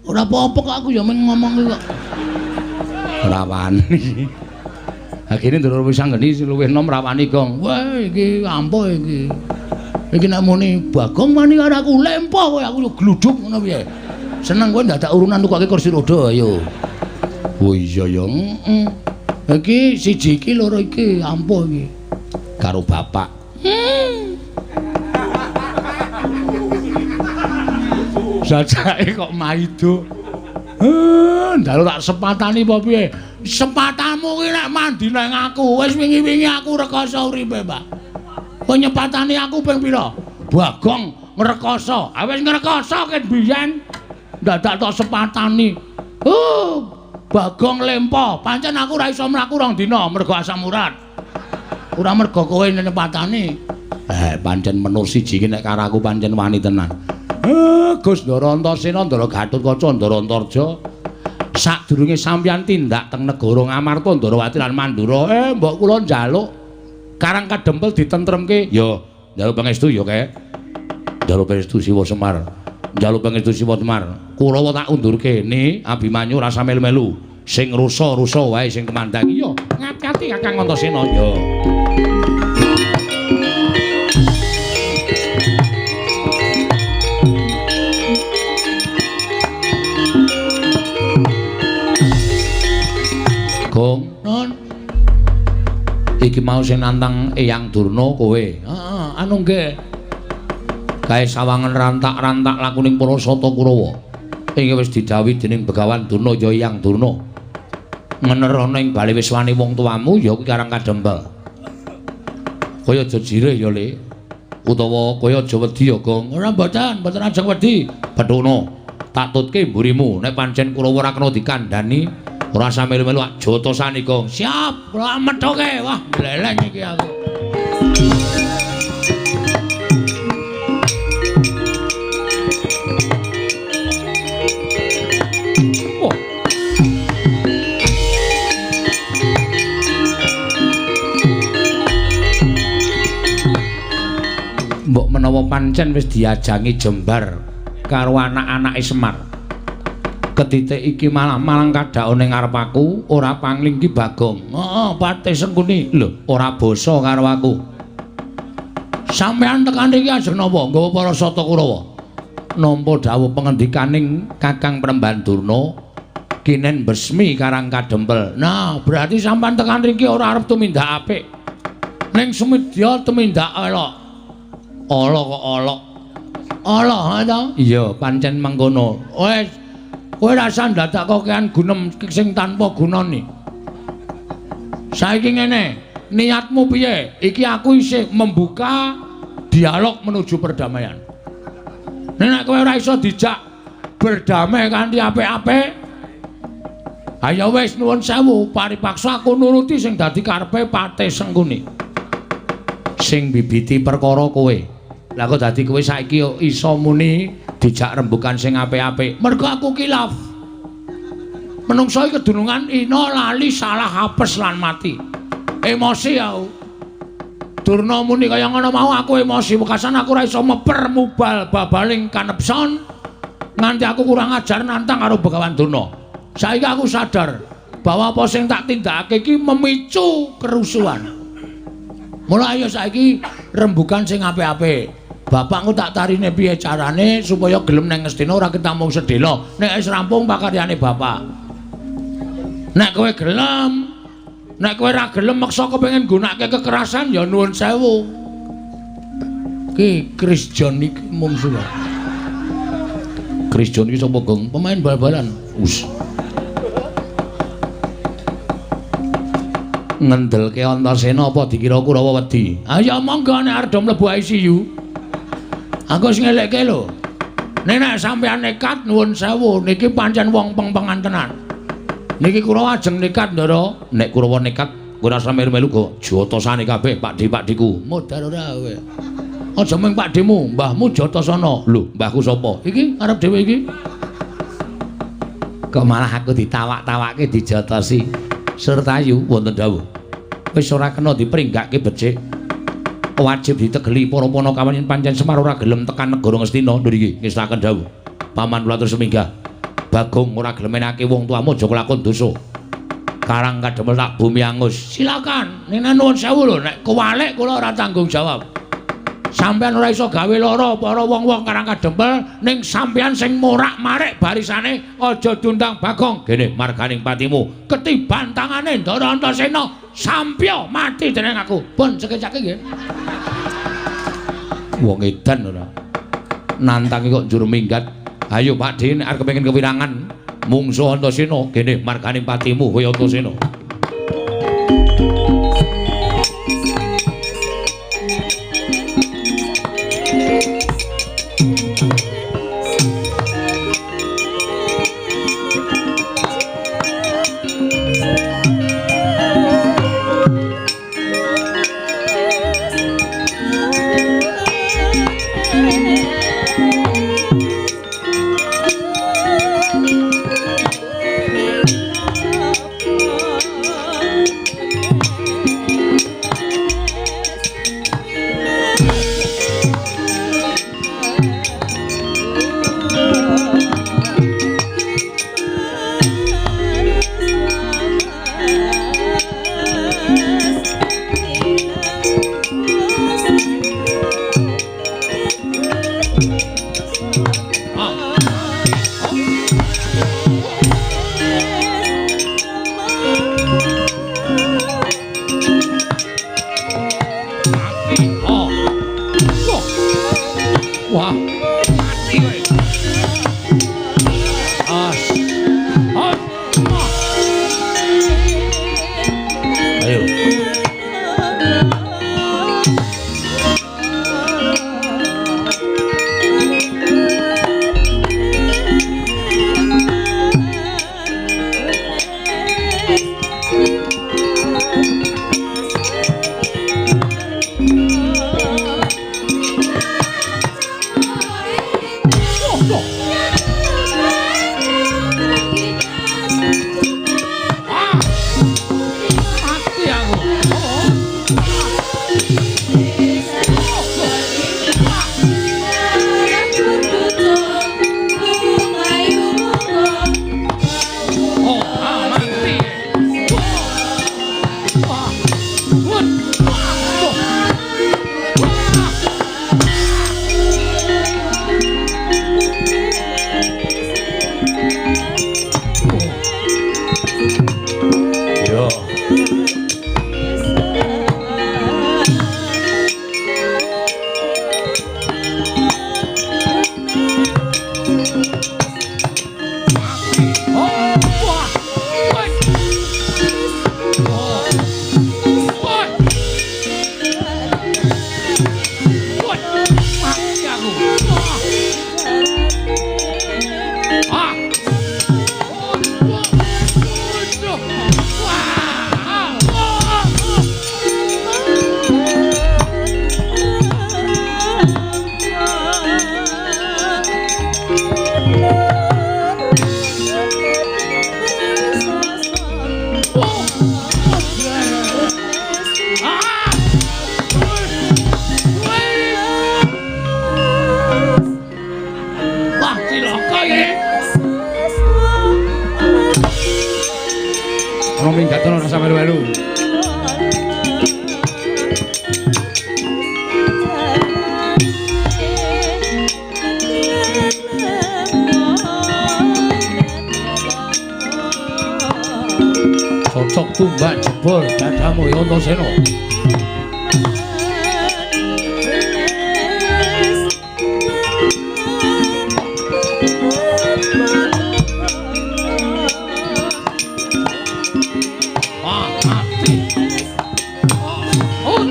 Ora apa-apa kok aku ya mung ngomong iki kok. Ora wani. Ha kene Ndara wis anggeni luwih enom ra wani, Gong. Wah, iki ampuh iki. Iki nek muni Bagong wani karo aku lempoh kowe, aku gluduk ngono piye. Seneng kowe ndadak urunan tukoke kursi roda ayo. Oh iya ya. Heeh. Iki siji iki loro iki ampuh iki. Karo bapak. Jajake kok maido. Ndalu tak sepatani apa piye? Sepatamu ki nek mandi nang aku, wis wingi-wingi aku rekoso uripe, Pak. Kowe nyepatani aku ping pira? Bagong ngrekoso. Ah wis ngrekoso ket biyen. Dadak tok sepatani. Bagong lempo. Pancen aku ora iso mlaku rong dina mergo asam urat. Ora mergo kowe nyepatani. Pancen menur siji ki nek karo aku pancen wani tenan. Gus Ndara Antasena, Ndara Gatotkaca, Ndara Antarja. Sadurunge sampeyan tindak teng negara Ngamarta, Ndarawati lan Mandura, mbok kula njaluk Karang Kadempel ditentremke. Ya, njaluk pangestu ya, Kek. Njaluk pangestu Siwa Semar. Njaluk pangestu Siwa Semar. Kurawa tak undurke ni Abimanyu rasa melu-melu. Sing rusa-rusa wae sing kemandang. Iya, ngati-ati Kakang Antasena ya. Gong, Non. Iki mau sing nantang Eyang Durna kowe. Heeh, anu nggih. Kae sawangan rantak-rantak lakuning para sata Kurawa. Iki wis didhawuhi dening Begawan Durna ya Eyang Durna. Ngenerana ing bali wiswane wong tuamu ya kuwi Karang Kadempel. Kowe aja jirih ya, Le. Utawa kowe aja wedi ya, Gong. Ora mboten, mboten ajeng wedi. Pethuno, tak tutke mburimu nek pancen Kurawa ora kena dikandhani. Ora usah melu-melu jotosane, Gong. Siap, kula methoke. Wah, gleleng iki aku. Oh. Mbok menawa pancen wis diajangi jembar karo anak-anake Semar. Ketitik iki malah-malang kadhaon ning ngarep aku, ora pangling ki Bagong. Heeh, Patih Sengkuni. Lho, ora basa karo aku. Sampeyan tekan iki ajeng napa? Nggawa para sata Kurawa. Nampa dawuh pengendikaning Kakang Premban Durna, kinen besmi Karang Kadempel. Nah, berarti sampeyan tekan riki ora arep tumindak apik. Ning sumedya tumindak elok. Ala kok ala. Ala ha ta? Iya, pancen mengkono. Wis kowe rasa ndadak kokean gunem sing tanpa gunane. Saiki ngene, niatmu piye? Iki aku isih membuka dialog menuju perdamaian. Nek kowe ora iso dijak berdamai kanthi apik-apik, ayo wis nuwun sewu, paripaksa aku nuruti sing dadi karepe Patih Sengkuni. Sing bibiti perkara kowe. Lah kok dadi kowe saiki iso muni dijak rembukan sing apik-apik. Mergo aku kilaf. Menungso iki kedunungan ina lali salah apes lan mati. Emosi aku. Durna muni kaya ngono mau aku emosi wekasan aku ora iso meper mubal babaling kanepson nganti aku kurang ajar nantang karo Begawan Durna. Saiki aku sadar bahwa apa sing tak tindakake iki memicu kerusuhan. Mula ayo saiki rembugan sing apik-apik. Bapakku tak tarine piye carane supaya gelem nang Ngastina ora ketamung sedhela. Nek wis rampung pakaryane bapak. Nek kowe gelem, nek kowe ora gelem meksa kepengin nggunakake kekerasan ya nuwun sewu. Ki Chris John iki mungsuh. Chris John iki sapa, Gong? Pemain bal-balan. Us. Ngendelke Antasena apa dikira Kurawa wedi? Ayo monggo nek arep do mlebu ICU. Aku wis ngelekke lho. Nek sampeyan nekat nuwun sewu niki pancen wong peng-pengan tenan. Niki Kurawa ajeng nekat, Ndara. Nek Kurawa nekat, kowe ora usah melu-melu go jotosane kabeh Pakdhe-pakdheku. Modar ora kowe. Aja mung pakdhemu, mbahmu Jotasana. Lho, mbahku sapa? Iki arep dhewe iki. Kok malah aku ditawak-tawake dijotosi. Surtayu wonten dawuh. Wis ora kena dipringgake becik. Wajib ditegeli para panakawan yen pancen Semar ora gelem tekan negara Ngastina. Nggih, ngestaken dawuh. Paman kula terus minggah. Bagong ora gelem menake wong tuamu aja kelakon dosa. Karang kademel tak bumi angus. Silakan. Nek nuwun sewu lho, nek kewalik kula ora tanggung jawab. Sampeyan ora iso gawe lara para wong-wong Karang Kadempel ning sampeyan sing morak-marik barisane aja diundang Bagong. Gene marganing patimu ketiban tangane Ndara Antasena sampya mati dening aku. Pun sekecake nggih. Wong edan ora. Nantangi kok njur minggat. Ayo Pakdhe nek arep kepengin kewirangan mungsuh Antasena gene marganing patimu kowe Antasena. Oh. Ana minggat ora usah melu-melu. Cocok tumbak jebol dadamu ya Antasena. Wah, mati. Oh.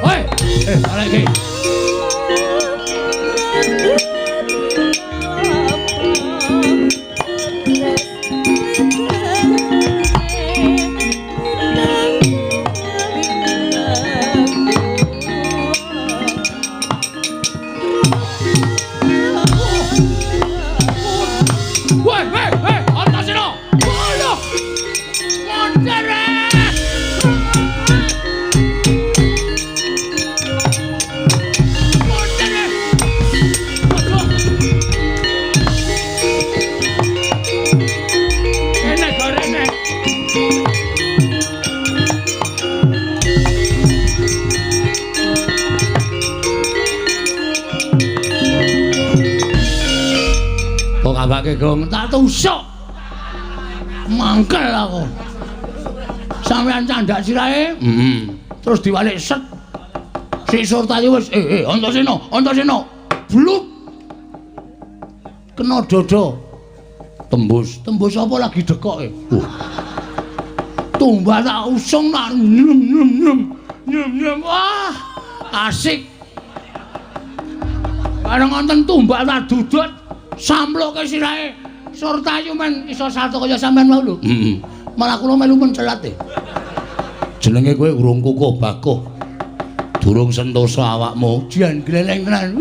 Wah, hei, balik iki. Woi, hei, hei, Antasena. Waduh. Monster. Monster. Waduh. Enak gorene. Kok kabake gong tak tusuk. Mangkel aku. Sampeyan candak sirahe? Heeh. Terus diwalik set. Si Surtayu wis Antasena, Antasena. Blut. Kena dada. Tembus. Tembus apa lagi dekoke? Tumbak tak usung tak nyem nyem nyem. Nyem nyem. Wah, asik. Bareng wonten tumbak tak dudut. Samploke sirahe Surtayu men iso salto kaya sampean mau lho. Heeh. Malah kula melu mencelat e. Jenenge kowe urung kukuh bakuh. Durung sentosa awakmu. Jan gleleng tenan.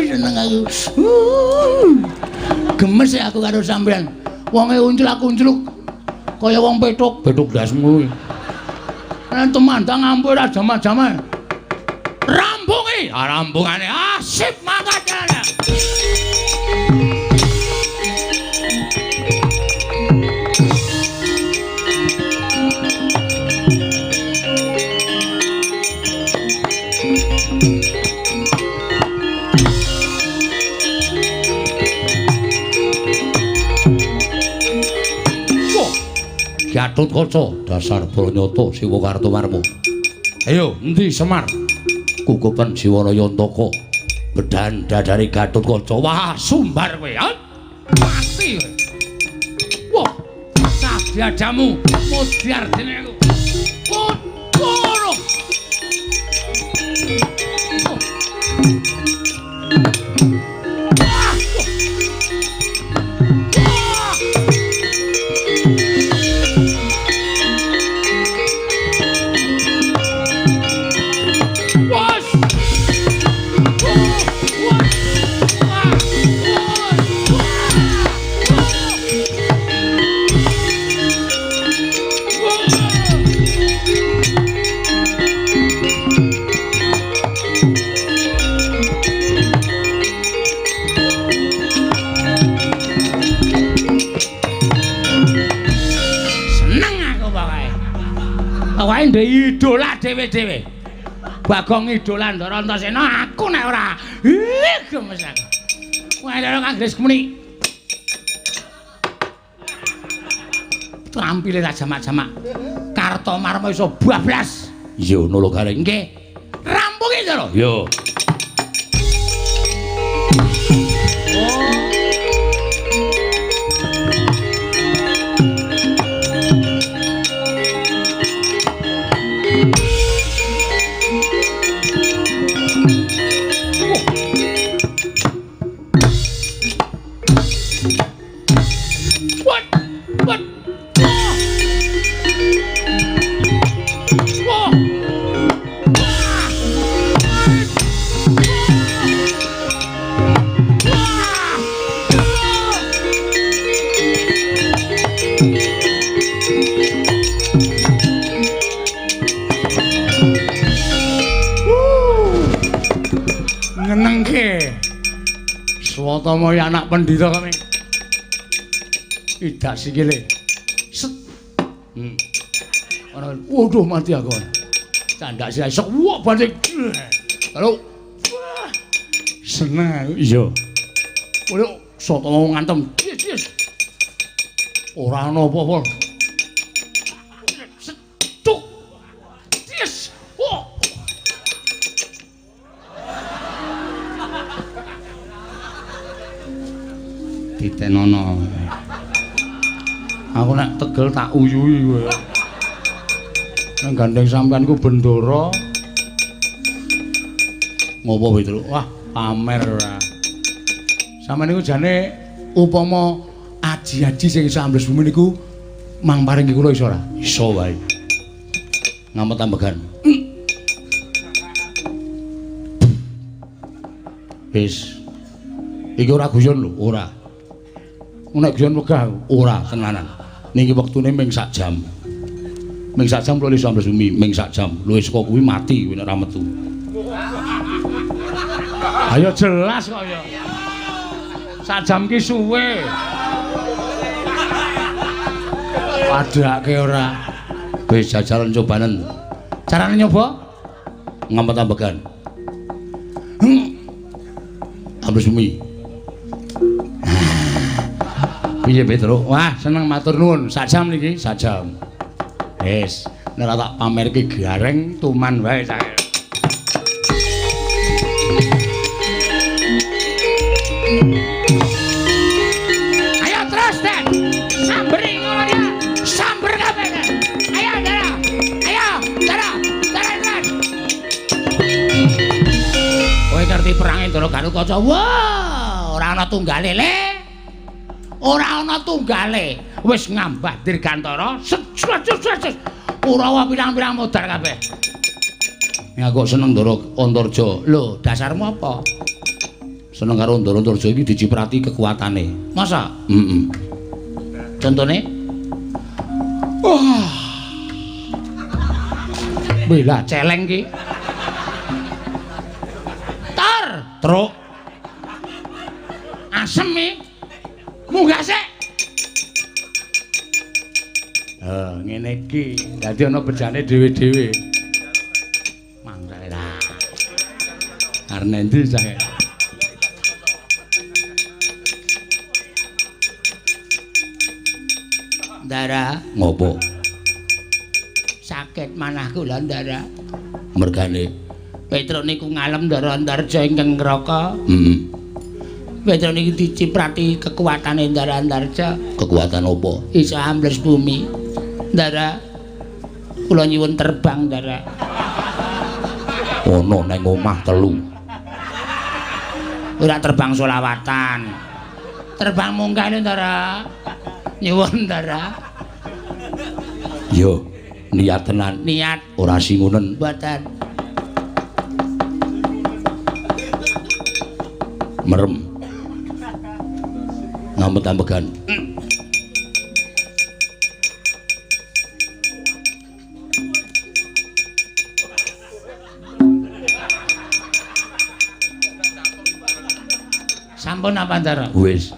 Seneng aku. Gemes e aku karo sampean. Wonge unclak-uncluk kaya wong petuk, petuk ndasmu kuwi. Nek temandang ampuh ora jaman-jaman. Rampungi, ah rampungane. Ah sip mangkat. Gatotkaca dasar branyata Siwa Kartomarma. Ayo endi Semar? Kukupen Siwana Yantaka. Bedan dadare Gatotkaca. Wah, sumbar kowe. Mati kowe. Wah, sadiadamu mudyar dene aku. Kono. Pokoke ndek idola dhewe-dhewe. Bagong idola Ndara Antasena aku nek ora. Gemes aku. Wah, lha Kang Gres muni. Trampile tak jamak-jamak. Kartomarma iso bablas. Iya ngono lho Gareng. Nggih. Rampungi Ndara. Iya. Ngenengke. Swatama anak pendhita kami. Idak sikile. Set. Ana waduh mati aku. Candak sirahe sok wah banting. Halo. Seneng aku. Iya. Waduh, soto ngantem. Yes, yes. Ora ana apa-apa. Set. Tuk. Yes. Wah. Ditenono. Aku nek tegel tak uyuhi kowe. Nek gandeng sampean ku bendara. Ngopo Petruk? Wah, pamer ora. Sampeyan niku jane upama aji-aji sing iso ambles bumi niku mang paringi kula iso ora? Iso wae. Ngamet ambegan. Wis. Iki ora guyon lho, ora. Nek guyon wegah ora tenanan. Niki wektune ming sak jam. Ming sak jam kula iso ambles bumi, ming sak jam. Luwih saka kuwi mati kuwi nek ora metu. Ayo jelas kok ya. Sak jam ki suwe. Padhake ora. Wis jajalan cobanen. Carane nyoba? Ngamet ambegan. Ambles bumi. Piye Petruk? Wah, seneng matur nuwun. Sak jam niki, sak jam. Wis, nek ora tak pamerke gareng tuman wae cah. Ayo terus, Den. Samberi ngono ya. Samber kabeh. Ayo, Dara. Ayo, Dara. Dara terus. Kowe ngerti perange Ndara Gatotkaca? Wah, ora ana tunggale, Le. Ora ana tunggale. Wis ngambah dirgantara. Set set set. Kurawa pirang-pirang modar kabeh. Ya kok seneng Ndara Antarja. Lho, dasarmu apa? Seneng karo Ndara Antarja iki diciprati kekuatane. Masa? Heeh. Contone? Wah. Bela celeng ki. Tar, truk. Asem iki. Munggah sik. Ngene iki. Dadi ana bejane dhewe-dhewe. Mangkane ta. Arep endi cah? Ndara, ngopo? Sakit manah kula, Ndara. Mergane Petruk niku ngalem Ndara Antarja ingkang ngraka. Heeh. Petruk niku diciprati kekuatane Ndara Antarja. Kekuatan apa? Iso ambles bumi. Ndara, kula nyuwun terbang, Ndara. Ono nang omah telu. Ora terbang solawatan. Terbang munggah lho, Ndara. Nyuwun, Ndara. Yo, niat tenan. Niat ora singunen. Mboten. Merem. Ngamet-ambegan. Sampun apa, Ndara? Wis.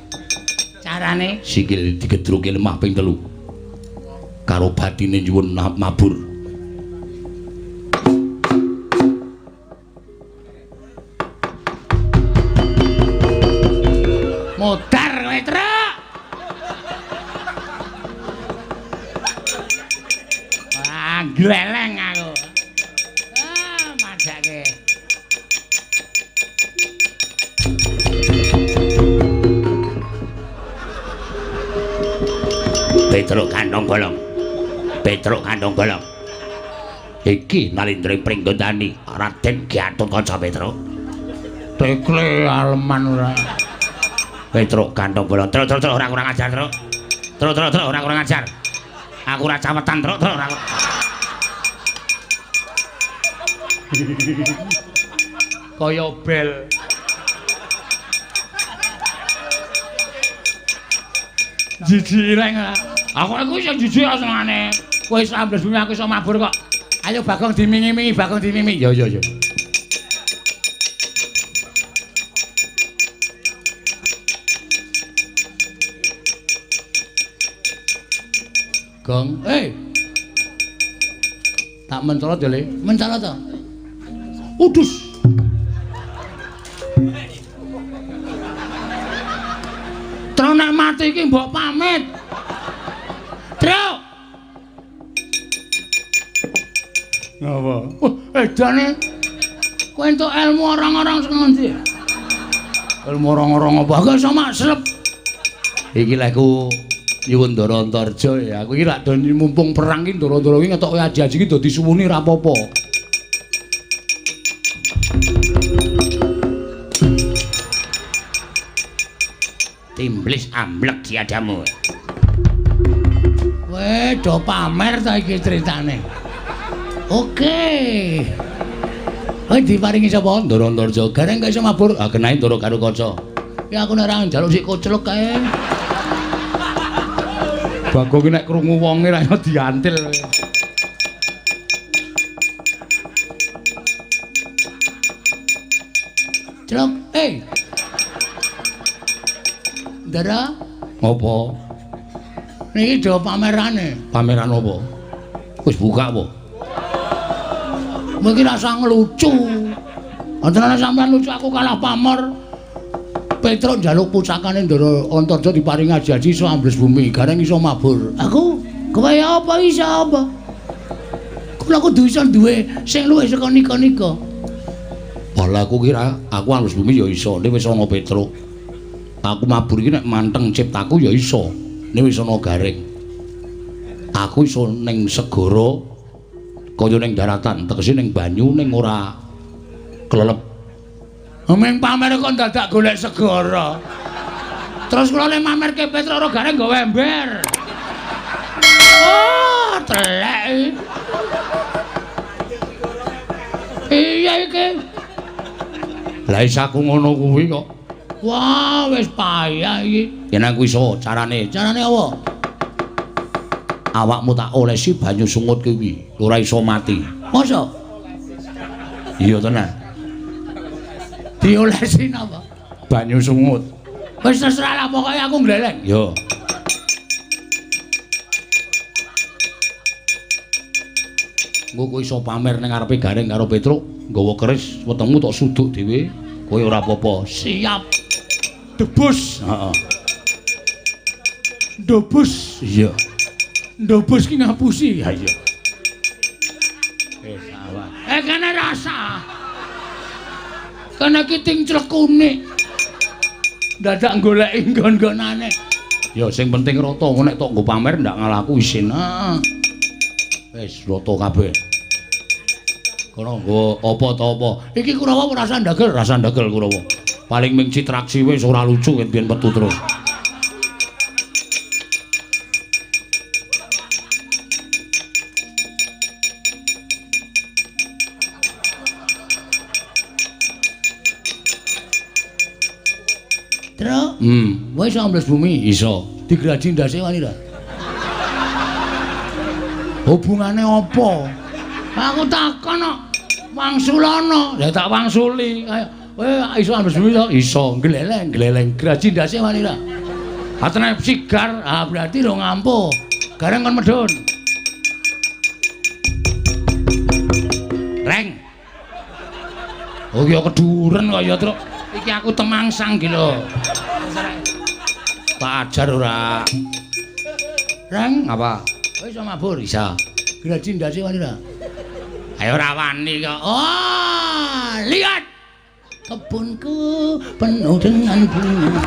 Carane sikil digedruke lemah ping 3. Karo batine nyuwun mabur. Modar kowe, Truk. Wah, gleleng aku. Ah, majake. Petruk kantong bolong. Petruk kantong bolong. Iki Nalindra Pringgondani, Raden Gatotkaca Petruk. Tekle aleman ora. Petruk kantong bolong. Truk truk truk ora kurang ajar, Truk. Truk truk truk ora kurang ajar. Aku ora cawetan, Truk truk ora. Kaya bel. Jijik ireng. Aku iku iso jijik senengane. Kowe iso ambles bumi aku iso mabur kok. Ayo Bagong dimingi-mingi, Bagong dimingi. Yo yo yo. Gong. Eh. Tak mencolot ya, Le. Mencolot to. Udus. Truk nek mati iki mbok pamit. Truk. Ngapa? Wah, edane. Kowe entuk ilmu orang-orang sing ngendi? Ilmu orang-orang apa? Aku iso maslep. Iki lek ku nyuwun Ndara Antarja ya. Aku iki lak do mumpung perang iki ndara-ndara iki ngetoke aji-aji iki dadi suwuni ra apa-apa. Timblis amblek diadamu. Weh, do pamer ta iki critane. Oke. Kowe diparingi sapa? Ndara Antarja. Gareng gak iso mabur. Ah, kenae Ndara karo kaca. Ya aku nek ora njaluk sik koclok kae. Bagong ki nek krungu wonge ra iso diantil. Celok, eh. Ndara, apa? Niki do pamerane. Pameran apa? Wis buka apa? Mungkin rasa ngelucu. Antarane sampean lucu aku kalah pamor. Petruk njaluk pusakane Ndara Antarja diparingi aji-aji iso ambles bumi, gareng iso mabur. Aku kowe apa iso apa? Kula kudu iso duwe sing luwih saka nika-nika. Bala aku kira aku ambles bumi ya iso, nek wis ana Petruk. Aku mabur iki nek manteng ciptaku ya iso, nek wis ana gareng. Aku iso ning segara kaya ning daratan, tegese ning banyu ning ora klelep. Ming pamer kok dadak golek segara. Terus kula le mamerke Petruk ora gareng nggawa ember. Oh, telek. Iya iki. Lah iso aku ngono kuwi kok. Wah, wis payah iki. Yen aku iso carane. Carane apa? Awakmu tak olesi banyu sungut kuwi, ora iso mati. Masa? Iya tenan. Diolesi napa? Banyu sungut. Wis terserah lah pokoke aku ngleleng. Yo. Engko kowe iso pamer ning ngarepe Gareng karo Petruk, nggawa keris wetengmu tok suduk dhewe, kowe ora apa-apa. Siap. Debus. Heeh. Debus. Iya. Ndobos ki ngapusi. Ha iya. Sawah. Kene rasa. Kene ki ting clekune. Dadak goleki nggon-nggonane. Ya sing penting rata, engko nek tok nggo pamer ndak ngalahku isin. Heeh. Wis rata kabeh. Kono nggo apa ta apa. Iki Kurawa rasa ndagel, rasa ndagel Kurawa. Paling ming citraksi wis ora lucu ket biyen metu terus. Truk. Kowe iso ambles bumi? Iso. Digraji ndase wani ra? Hubungane apa? Aku takon kok. Wangsulana. Ya tak wangsuli. Ayo, kowe iso ambles bumi to? Iso. Gleleng, gleleng. Graji ndase wani ra? Atene sigar. Ah, berarti ro ngampuh. Gareng kon medhun. Reng. Oh ya keduren kok ya, Truk. Iki aku temangsang iki lho. Tak ajar ora. Reng, apa? Kowe iso mabur? Iso. Graji ndase wani ra? Ayo ora wani kok. Oh, lihat. Kebunku penuh dengan bunga.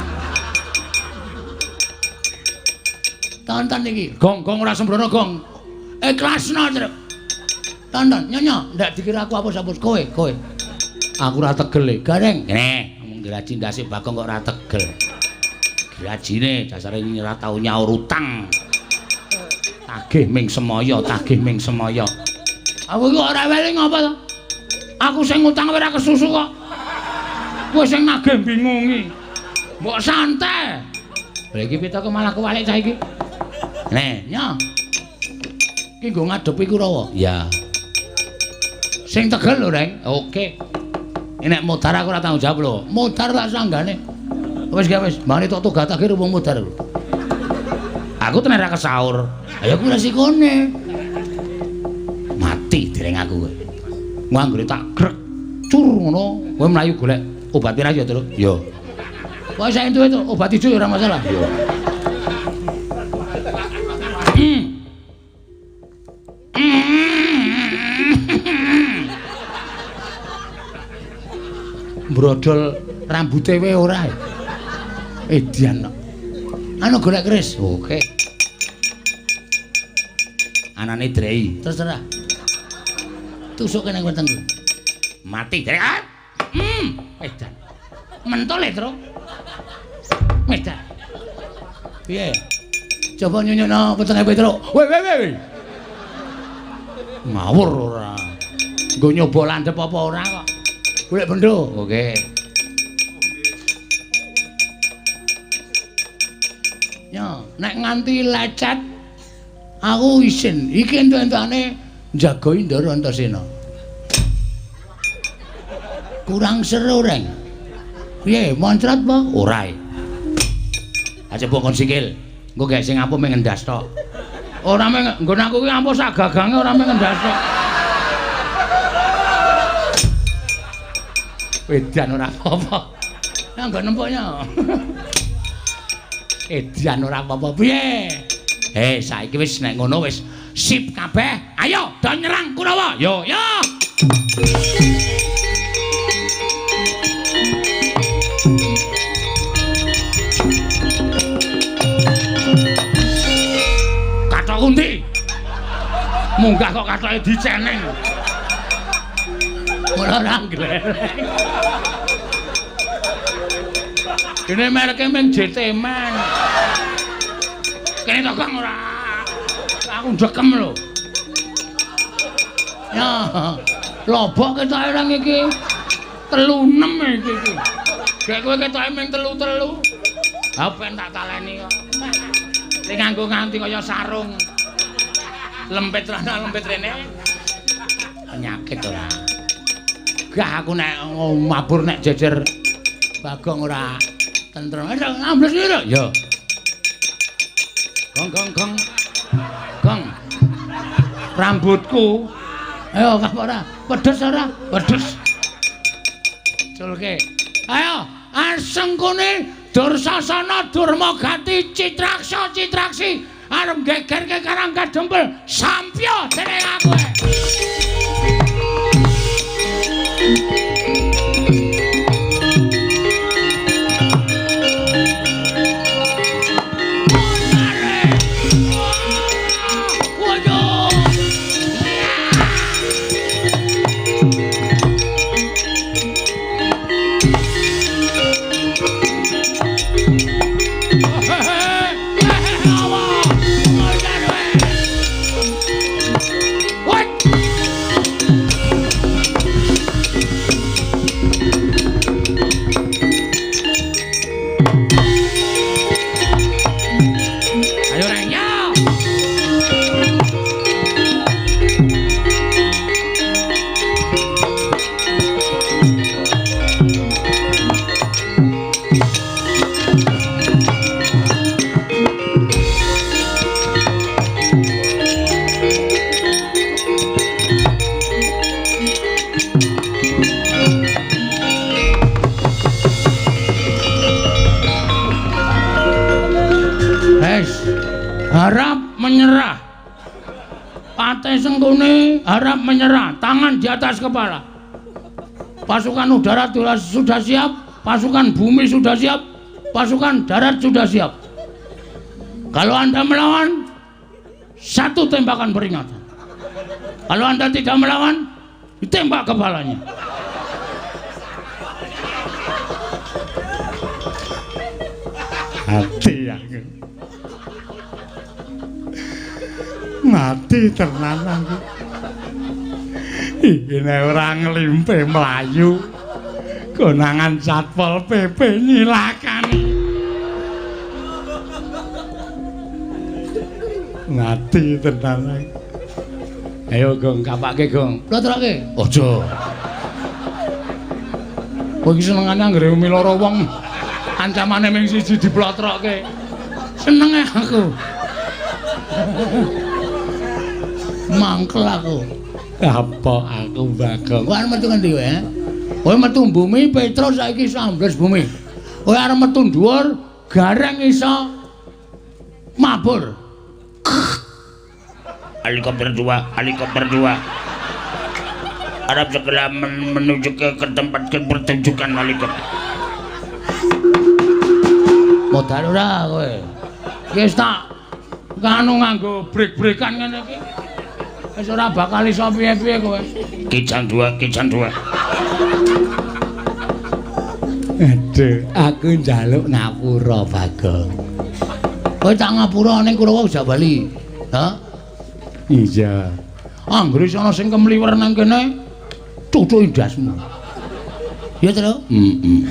Tonton iki. Gong, gong ora sembrono, gong. Ikhlasno, Truk. Tonton, nyonya, ndak dikira aku apus-apus kowe, kowe. Aku ora tegel e. Gareng. Ngene, ngomong graji ndase Bagong kok ora tegel. Grajine dasare ora tau nyaur utang. Tagih ming semaya, tagih ming semaya. Aku iki ora rewel ngapa to? Aku sing ngutang ora kesusu kok. Kowe sing nagih bingungi. Mbok santai. Lha iki pitoke malah kuwalik cah iki. Nih, nya. Iki nggo ngadepi Kurawa. Ya. Sing tegel lho, Reng. Oke. Nek modar aku ora tanggung jawab lho. Modar tak sanggane. Wis gak wis, mane tok togatake wong modar lho. Aku tenan ora kesaur. Ayo kuwi resikone. Mati dereng aku kowe. Engko anggere tak grek cur ngono, kowe mlayu golek obat pirang ya, Truk? Ya. Pokoke sak entuke obat ijo ya ora masalah. Ya. Brodol rambute wae ora. Edian kok. Anu golek keris. Oke. Anane drei. Terserah. Tusuke nang wetengku. Mati drei. Edan. Mentol e, Truk. Edan. Piye? Coba nyunyukno wetenge Petruk. Weh weh weh. Ngawur ora. Nggo nyoba landhep apa ora kok. Golek bendo. Oke. Ya, nek nganti lecet aku isin. Iki entuk-entukane njagoi Ndara Antasena. Kurang seru, Reng. Piye, moncrot apa? Ora. Aja bongkon sikil. Engko gek sing ampuh mung ngendas tok. Ora mung nggon aku ki ampuh sak gagange ora mung ngendas tok. Edan ora apa-apa. Ya nggon nempoknya. Edan ora apa-apa. Piye? Saiki wis nek ngono wis sip kabeh. Ayo do nyerang Kurawa. Yo yo. Kathok endi? Munggah kok kathoke diceneng. Ora ora nglereng. Dene mereke mung JT Man. Kene to Kang ora. Aku ndekem lho. Ya, lobok ketoke nang iki. 36 iki iki. Gek kowe ketoke mung 3-3. Ha ben tak taleni kok. Sing nganggo nganti kaya sarung. Lempit rana lempit rene. Penyakit ora. Gah aku nek mabur nek jejer Bagong ora tentrem. Ambles iki lho. Ya. Gong gong gong. Gong. Rambutku. Ayo kap ora? Pedes ora? Pedes. Culke. Ayo, asengkune Dursasana Durmagati Citraksa Citraksi arep gegerke Karang Kadempel. Sampya dening aku. Harap menyerah. Patih Sengkuni harap menyerah, tangan di atas kepala. Pasukan udara sudah siap, pasukan bumi sudah siap, pasukan darat sudah siap. Kalau Anda melawan, satu tembakan peringatan. Kalau Anda tidak melawan, ditembak kepalanya. Hati aku. Mati tenan aku. Iki nek ora nglimpe mlayu, konangan Satpol PP nyilakani. Mati tenan aku. Ayo Gong, kapake Gong. Plotroke. Aja. Kowe iki senengane anggere umi loro wong ancamane ming siji diplotroke. Senenge aku. Mangkel aku. Apa aku Bagong? Kowe arep metu ngendi kowe? Kowe metu bumi Petruk saiki iso ambles bumi. Kowe arep metu dhuwur Gareng iso mabur. Helikopter 2, helikopter 2. Harap segera menuju ke tempat pertunjukan helikopter. Modal ora kowe. Wis tak kanu nganggo brek-brekan ngene iki. Wis ora bakal iso piye-piye kowe. Kijang 2, kijang 2. Aduh, aku njaluk ngapura Bagong. Kowe tak ngapura ning Kurawa jak bali. Ha? Iya. Anggere ana sing kemliwer nang kene, cucuki ndasmu. Ya, Tru? Heeh.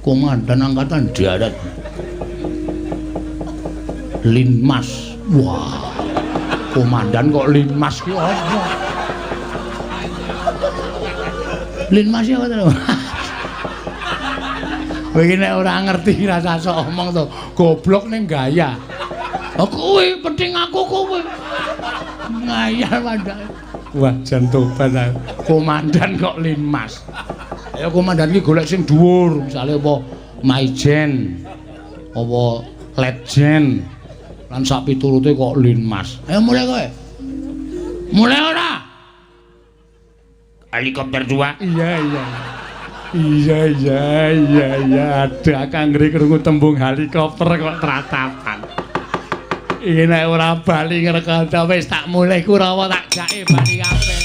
Komandan Angkatan Darat. Linmas. Wah. Komandan kok Linmas ki apa? Linmas ya apa, Tru? Kowe iki nek ora ngerti rasa sok omong to, goblok ning gaya. Oh kuwi penting aku kuwi. Ngayal mandake. Wah, jan tobat aku. Komandan kok Linmas. Ayo komandan iki golek sing dhuwur, misale apa Maijen, apa Letjen. Lan sak piturute kok Linmas. Ayo mulai kowe. Mulai ora? Helikopter 2. Iya, iya. Iya, iya, iya, iya. Aduh, aku anggere krungu tembung helikopter kok tratapan. Iki nek ora bali ngrekondo wis tak mulih Kurawa tak jake bali kabeh.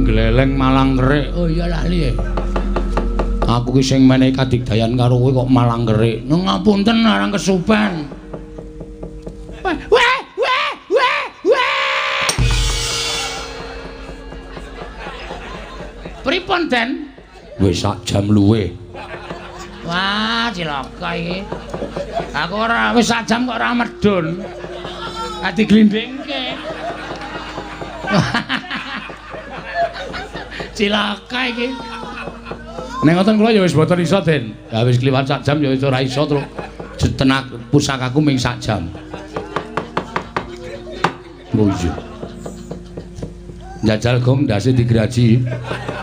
Gleleng malang kerik. Oh iya lali. Aku ki sing menehi kadigdayan karo kowe kok malang kerik. Ngapunten arang kesupen. Weh weh weh weh weh. Pripun, Den? Wis sak jam luwih. Wah, cilaka iki. Aku ora wis sak jam kok ora medun. Ati glindingke. Cilaka iki. Nek ngoten kula ya wis mboten iso, Den. Ya wis kliwat sak jam ya wis ora iso terus tenak pusakaku ming sak jam. Oh iya. Njajal gong ndase digraji.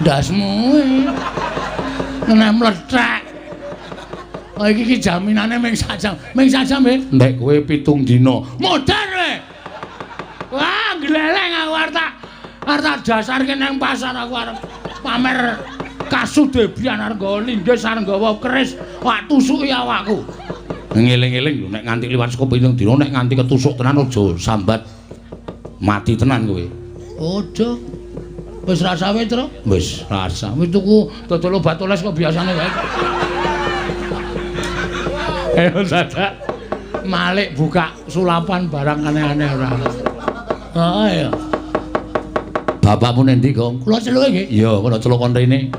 Ndasmu. Nek mlethek. Oh iki ki jaminane ming sak jam. Ming sak jam, nggih. Nek kowe 7 dina. Modar kowe. Wah, gleleng aku arep tak dasarke nang pasar aku arep pamer kasudebian arep nggawa linggis arep nggawa keris, wak tusuki awakku. Ngeling-eling lho nek nganti liwat saka 7 dina nek nganti ketusuk tenan aja sambat mati tenan kowe. Aja. Wis rasa wae, Tru? Wis rasa. Wis tuku dodol obat oles kok biasane wae. Ayo dadak malik buka sulapan barang aneh-aneh ora. Oh iya. Bapakmu nendi, Gong? Kula celuke nggih. Iya, kula celuk kon rene.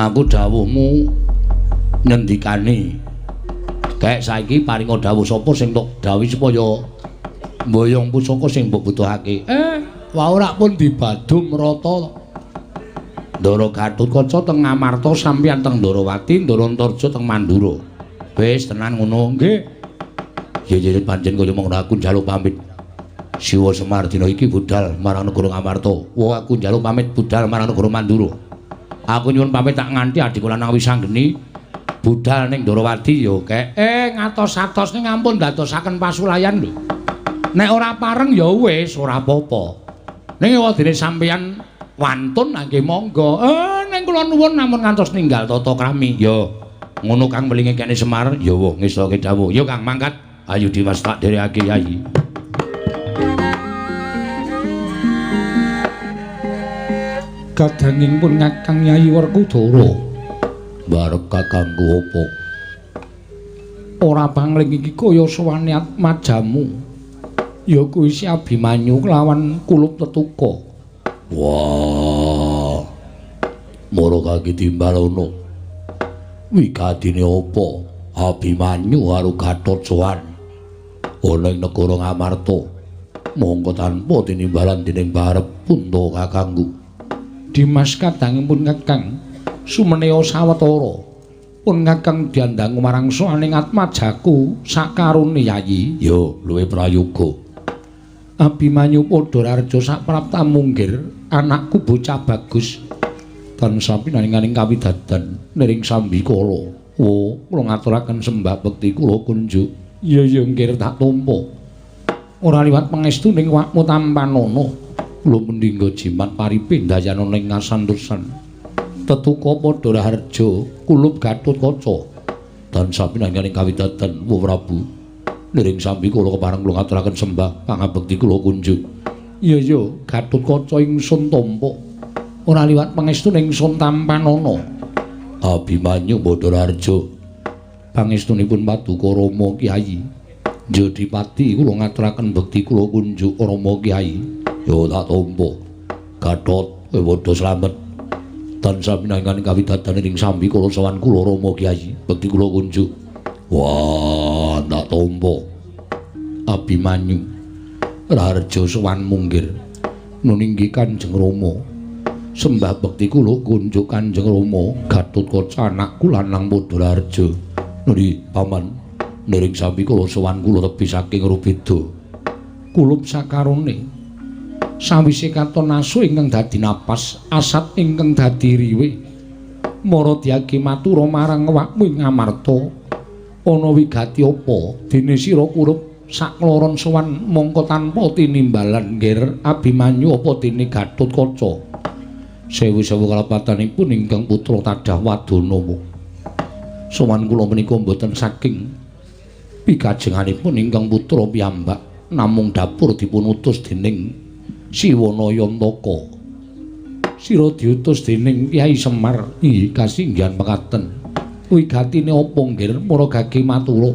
Aku dawuhmu ngendikane. Kek saiki paringa dawuh sapa sing tok dawuhi supaya mboyong pusaka sing mbok butuhake. Wau rak pun dibadum rata. Ndara Gatotkaca teng Ngamarta sampeyan teng Ndarawati, Ndara Antarja teng Mandura. Wis tenan ngono nggih. Yen yen pancen kaya mengkono aku njaluk pamit. Siwa Semar dina iki budal marang negara Ngamarta. Wah aku njaluk pamit budal marang negara Mandura. Aku nyuwun pamit tak nganti adikku lanang Wisanggeni budal ning Ndarawati ya kek. Ngatos-atos ning ampun ndadosaken pasulayan lho. Nek ora pareng ya wis ora apa-apa. Ning wadene sampeyan wantun nggih monggo. Ning kula nuwun namung ngantos ninggal tata krami. Ya ngono Kang welinge kene Semar. Ya wah ngestoke dawuh. Ya Kang mangkat. Ayo Dimas tak dherekake Yayi. Kadanging pun Kakang Yayi Werkudara. Barep kakangku apa? Ora pangling iki kaya sowane atmajamu. Ya kuwi si Abimanyu kelawan kulup tetuka. Wah. Mara kaki timbalono. Wigatine apa? Abimanyu karo Gatotsowan ana ing negara Ngamarta. Mongko tanpa tinimbalan dening barep punta kakangku. Dimas kadangipun Kakang sumeneya sawetara. Pun Kakang diandhangu marang sowaning atmajaku sakarone Yayi. Ya luwih prayoga. Abimanyu padha raharja saprapta munggir anakku bocah bagus tansah pinaringaning kawidadan niring sambikala. Wo kula ngaturaken sembah bekti kula kunjuk. Iya ya nggir tak tampa. Ora liwat pangestuning wakmu tampanana. Kula mendingga jimat paripe ndayana ning ngasantosan. Tetuka padha raharja kulup Gatotkaca tansah pinaringaning kawidadan Wa Prabu. Niring sambikala kepareng kula ngaturaken sembah pangabekti kula kunjuk. Iya ya Gatotkaca ingsun tampa. Ora liwat pangestuning ingsun tampanana. Abimanyu padha raharja pangestunipun paduka Rama Kyai. Jodipati kula ngaturaken bekti kula kunjuk Rama Kyai. Ya tak tampa. Gatot kowe padha slamet. Tansah pinanganing kawidadan ing sambikala sowan kula Rama Kyai. Bekti kula kunjuk. Wah, tak tampa. Abimanyu raharja sowan munggir nuninggi Kanjeng Rama. Sembah bekti kula kunjuk Kanjeng Rama. Gatotkaca anakku lanang padha raharja. Nuri paman niring sambikala sowan kula tebi saking Rubeda. Kulup sakarone sawise katon asu ingkang dadi napas, asat ingkang dadi riwe. Mara diage matura marang awakmu ing Ngamarta. Ana wigati apa dene sira kurup sakloron sowan mongko tanpa tinimbalan ngger Abimanyu apa dene Gatotkaca. Sewu-sewu kalepatanipun ingkang putra tadah wadana. Sowan kula menika mboten saking pikajenganipun ingkang putra piyambak, namung dapur dipun utus dening Siwana Yantaka. Sira diutus dening Kyai Semar. Inggih kasinggihan mekaten. Wigatine apa nggir mara gage matura.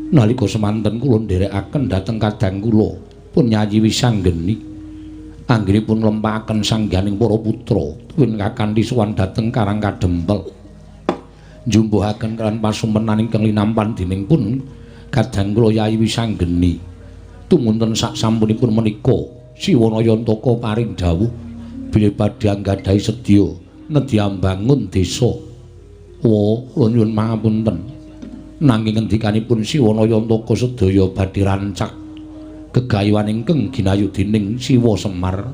Nalika semanten kula nderekaken dhateng kadang kula pun Yayi Wisanggeni. Anggenipun nglempakaken sangganing para putra tuwin kakanthi sowan dhateng Karang Kadempel. Njumbuhaken kelan pasumenan ingkang linampan dening pun kadang kula Yayi Wisanggeni. Tumunten sak sampunipun menika Siwana Yantaka paring dawuh bilih badhe anggadhahi sedya nedhi ambangun desa. Wa kula nyuwun pangapunten. Nanging ngendikanipun Siwana Yantaka sedaya badhe rancak gegayuhan ingkang ginayu dening Siwa Semar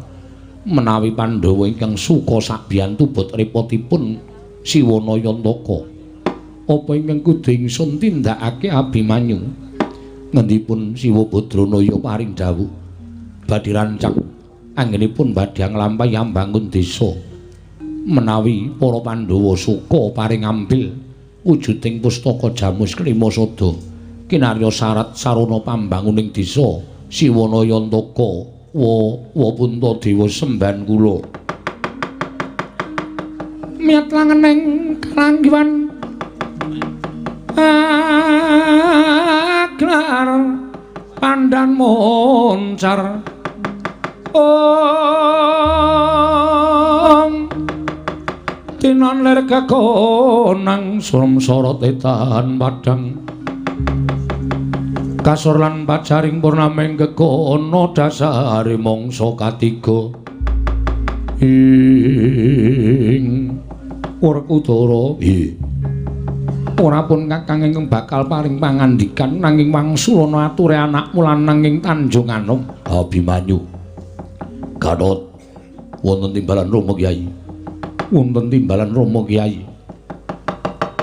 menawi Pandhawa ingkang suka sabiyantu bot repotipun Siwana Yantaka. Apa ingkang kudu ingsun tindakake Abimanyu? Ngendipun Siwa Badranaya paring dawuh badhe rancak anggenipun badhe nglampahi ambangun desa menawi para Pandhawa suka paring ambil wujuding pustaka Jamus Klima Sada kinarya syarat sarana pambanguning desa Siwana Yantaka. Wa wa punta dewa sembahan kula. Miyat langeneng karanggiwan aglar pandan moncar. Om tinon lir kekonang surem sorot etan padang kasor lan pajaring purnaming kekono dasare mangsa katiga ing Werkudara. Ora pun kakang ingkang bakal paring pangandikan nanging wangsulana ature anakmu lanang ing Tanjung Anom. Abimanyu Gatot wonten timbalan Rama Kyai. Wonten timbalan Rama Kyai.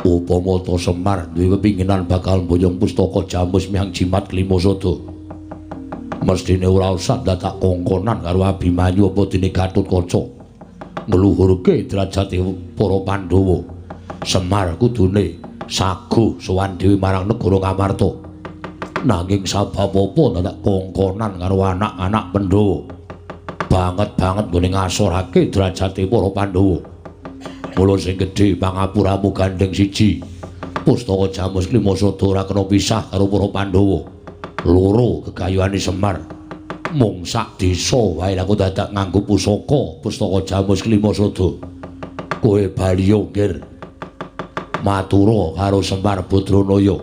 Upama ta Semar duwe pepinginan bakal mboyong pustaka Jamus miyang Jimat Klima Sada. Mesthine ora usah dadak kongkonan karo Abimanyu apa dene Gatotkaca. Ngluhurke derajate para Pandhawa. Semar kudune saguh sowan dhewe marang negara Ngamarta. Nanging sabab apa dadak kongkonan karo anak-anak Pandhawa? Banget-banget nggone ngasorake derajate para Pandhawa. Mula sing gedhe pangapuramu gandeng siji. Pustaka Jamus Klima Sada ora kena pisah karo para Pandhawa. Loro gegayuhane Semar. Mung sak desa wae aku dadak nganggo pusaka Pustaka Jamus Klima Sada. Kowe bali nggir. Matura karo Semar Badranaya.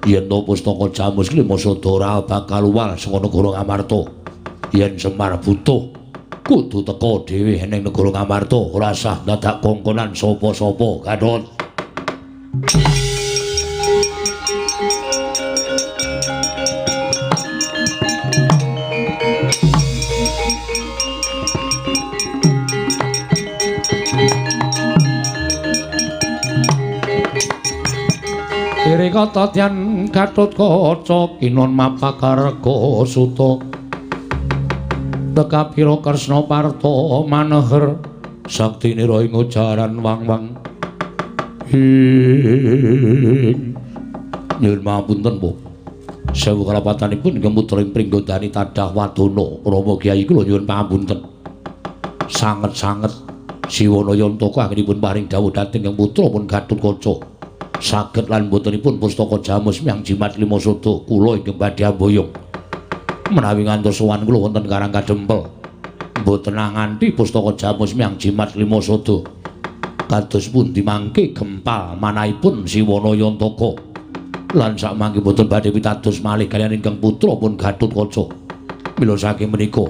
Yen to Pustaka Jamus Klima Sada ora bakal uwal saka negara Ngamarta. Yen Semar butuh kudu teka dhewe ning negara Ngamarta, ora sah dadak kongkonan sapa-sapa. Gatot. Kata tyan Gatotkaca kinon mapakarga suta tekapira Kresna Parta maneher saktinira ing ujaran wang-wang. Ing nyuwun pangapunten, Bu. Sewu kalapatanipun ingkang putra ing Pringgondani tadah wadana Rama Kyai kula nyuwun pangapunten. Sanget-sanget Siwana Yantaka anggenipun paring dawuh dhateng ingkang putra pun Gatotkaca. Saged lan botenipun pustaka Jamus Miang Jimat Lima Sada kula ingkang badhe amboyong. Menawi ngantos sowan kula wonten Karang Kadempel, mboten nganti pustaka Jamus Miang Jimat Lima Sada. Kados pundi mangke gempal manahipun Siwana Yantaka. Lan sakmangke boten badhe pitados malih kaliyan ingkang putra pun Gatotkaca. Mila saking menika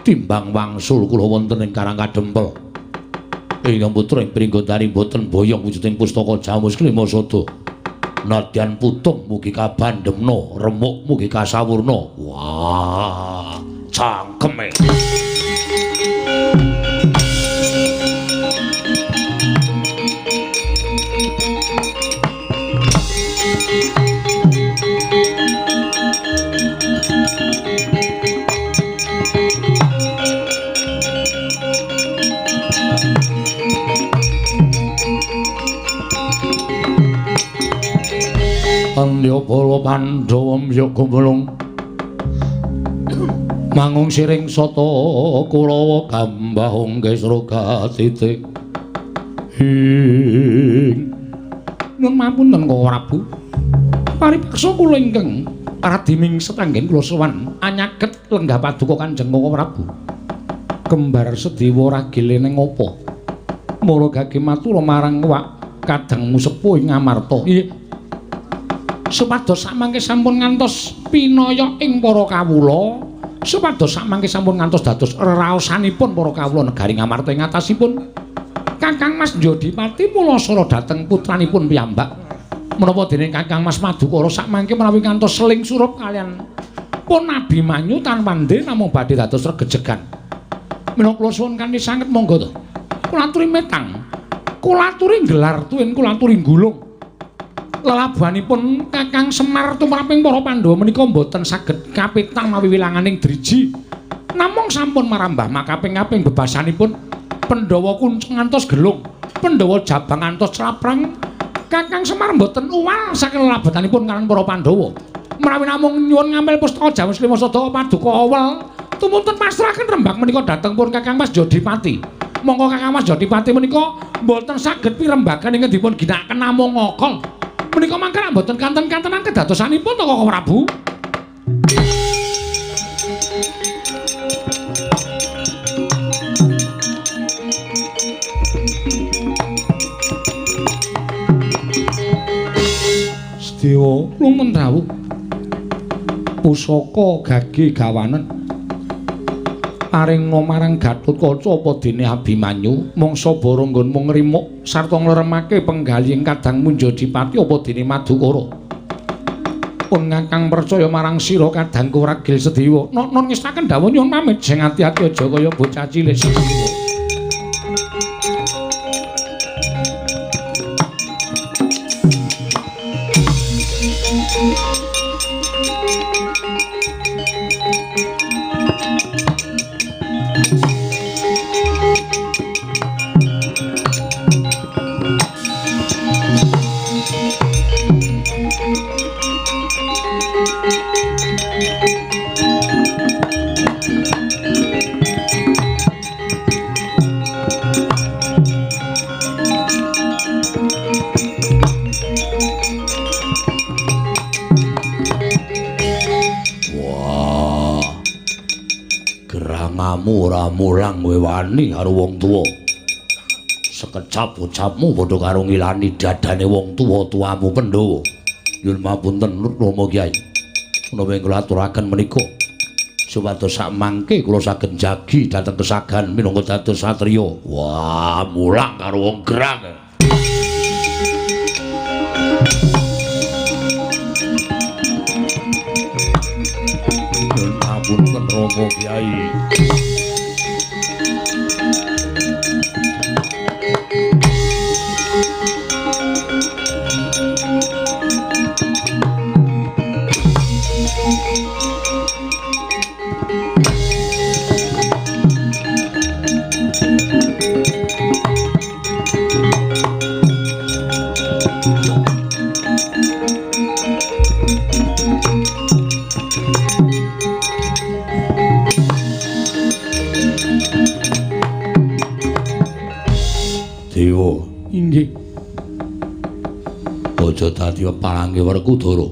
timbang wangsul kula wonten ing Karang Kadempel. Ingkang putra ing Pringgondani boten boyong wujuding pustaka Jamus Klima Sada. Nadyan putung mugi kabandemna, remuk mugi kasawurna. Wah, cangkeme. Pandya para Pandhawa mbyuk gumulung mangung siring sata Kurawa gambah ongkes roga titik. Ing nyuwun mapunten Koko Prabu, paripaksa kula ingkang radi mingset anggen kula sowan anyaget lenggah paduka Kanjeng Koko Prabu. Kembar Sedewa ragile ning apa? Mula gage matur marang wak kadangmu sepuh ing Ngamarta. Iya. Supados samangke sampun ngantos pinaya ing para kawula, supados samangke sampun ngantos dados reraosanipun para kawula negari Ngamarta ing atasipun Kakang Mas Jodipati mulasara dhateng putranipun piyambak. Menapa dene Kakang Mas Madukara samangke menawi ngantos seling surup kaliyan pun Abimanyu tanpa namung badhe dados regejegan. Menawa kula suwun kanthi sanget monggo to. Kula aturi metang, kula aturi nggelar tuwin, kula aturi nggulung. Lelabuhanipun Kakang Semar tumraping para Pandhawa menika mboten saged kapitang mawi wilanganing driji. Namung sampun marambah makaping-kaping bebasanipun Pandhawa kuncung ngantos gelung, Pandhawa jabang ngantos claprang. Kakang Semar mboten uwal saking lelabuhanipun kaliyan para Pandhawa. Menawi namung nyuwun ngambil pustaka Jamus Klima Sada paduka awel, tumunten pasrahaken rembag menika dhateng pun Kakang Mas Jodipati. Monggo Kakang Mas Jodipati menika mboten saged pirembagan ingkang dipun ginakaken namung ngokol. Menika mangke mboten kanten-kantenan kedadosanipun to Koko Prabu. Sedewa lumen rawuh. Pusaka gage gawanen paring marang Gatotkaca apa dene Abimanyu mangsa bara nggonmu ngrimuk sarta ngleremake penggalih ing kadangmu Jodipati apa dene Madukara. Pun ngakang percaya marang sira kadangku ragil Sedewa. Non ngestaken dawuh nyuwun pamit sing ati-ati aja kaya bocah cilik Sedewa. Sangamu ora mulang kowe wani karo wong tuwa. Sekecap ucapmu padha karo ngilani dadane wong tuwa-tuwamu Pandhawa. Nyuwun pamunten Rama Kyai. Menawi kula aturaken menika supados sakmangke kula saged jagi dhateng kesagan minangka dados satriya. Wah, mulang karo wong gerang. Nyuwun pamunten Rama Kyai. Dewa, inggih. Aja dadi pepalange Werkudara.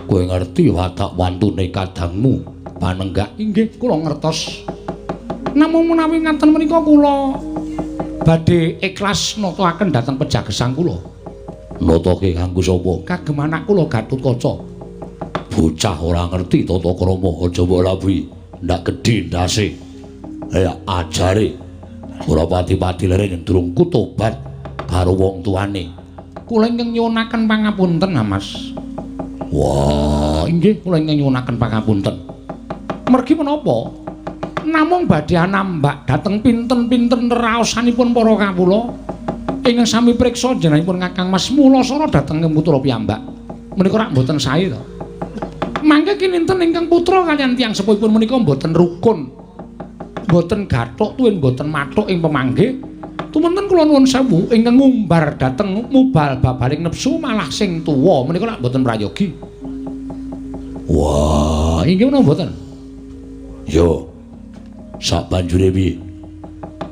Kowe ngerti watak wantune kadangmu panenggak? Inggih, kula ngertos. Namung menawi ngaten menika kula badhe ikhlas nata-aken dhateng pejagesang kula. Natake kanggo sapa? Kagem anak kula Gatotkaca. Bocah ora ngerti tata krama, aja mbok labuhi. Ndak gedhe ndase. Ya ajare. Ora pati-pati lere yen durung kutobat karo wong tuane. Kula ingkang nyuwunaken pangapunten, Mas. Wah, inggih kula ingkang nyuwunaken pangapunten. Mergi menapa? Namung badhe anambak dhateng pinten-pinten raosanipun para kawula ingkang sami priksa jenengipun Kakang Mas Mulasara dhateng putra piyambak. Menika rak mboten sae to. Mangke kininten ingkang putra kaliyan tiyang sepuhipun menika mboten rukun. Mboten gathuk tuwin mboten mathuk ing pemanggih. Tumenten kula nuwun sewu ingkang ngumbar dhateng mubal babaling nepsu malah sing tuwa menika lak mboten prayogi. Wah, inggih menapa mboten? Yo. Sabanjure piye?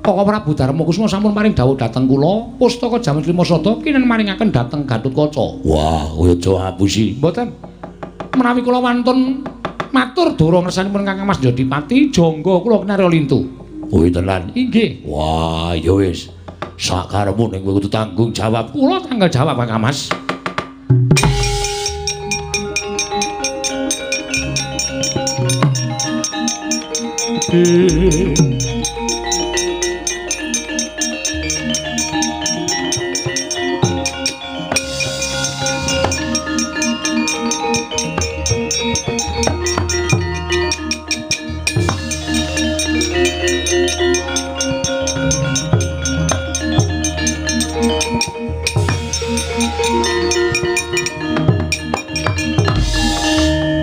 Kaka Prabu Darmakusuma sampun paring dawuh dhateng kula, pustaka Jamus Lima Sada kinen maringaken dhateng Gatotkaca. Wah, kowe aja ngapusi. Mboten. Menawi kula wantun matur dara ngersanipun Kakang Mas Jodipati, jangga kula kinarya lintu. Kuwi tenan. Inggih. Wah, ya wis. Sakarepmu ning kowe kudu tanggung jawab. Kula tanggung jawab Kakang Mas.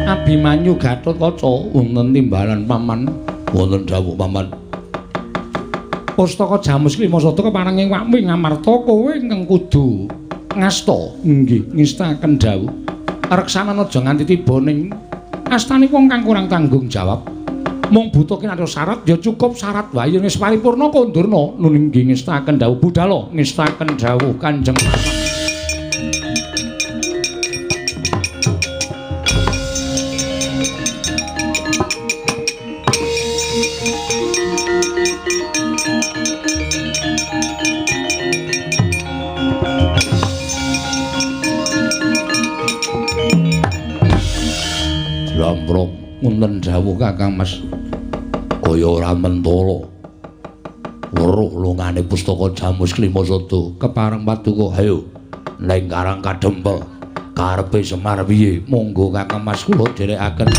Abimanyu Gatotkaca wonten timbalan paman, wonten dawuh paman. Pustaka Jamus Lima Sada kepareng ing wakmu ing Ngamarta kowe ingkang kudu ngasta. Inggih, ngestaken dawuh. Reksanan aja nganti tiba ning astane wong kang kurang tanggung jawab. Mung buta kinarya syarat ya cukup syarat wae yen wis paripurna kondurna. Nun inggih ngestaken dawuh budala, ngestaken dawuh Kanjeng Paman. Jlambrong wonten dawuh Kakang Mas. Kaya ora mentala. Weruh lungane pustaka Jamus Klima Sada kepareng paduka. Hayo ning Karang Kadempel. Karepe Semar piye? Monggo Kakang Mas kula dherekaken.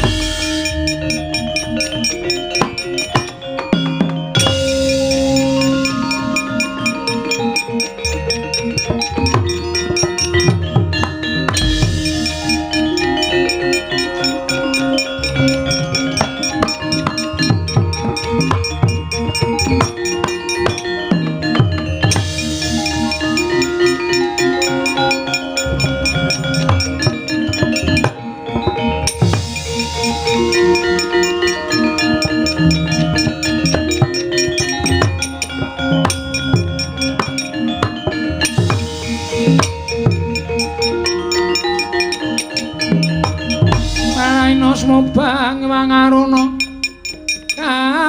Bang wangaruna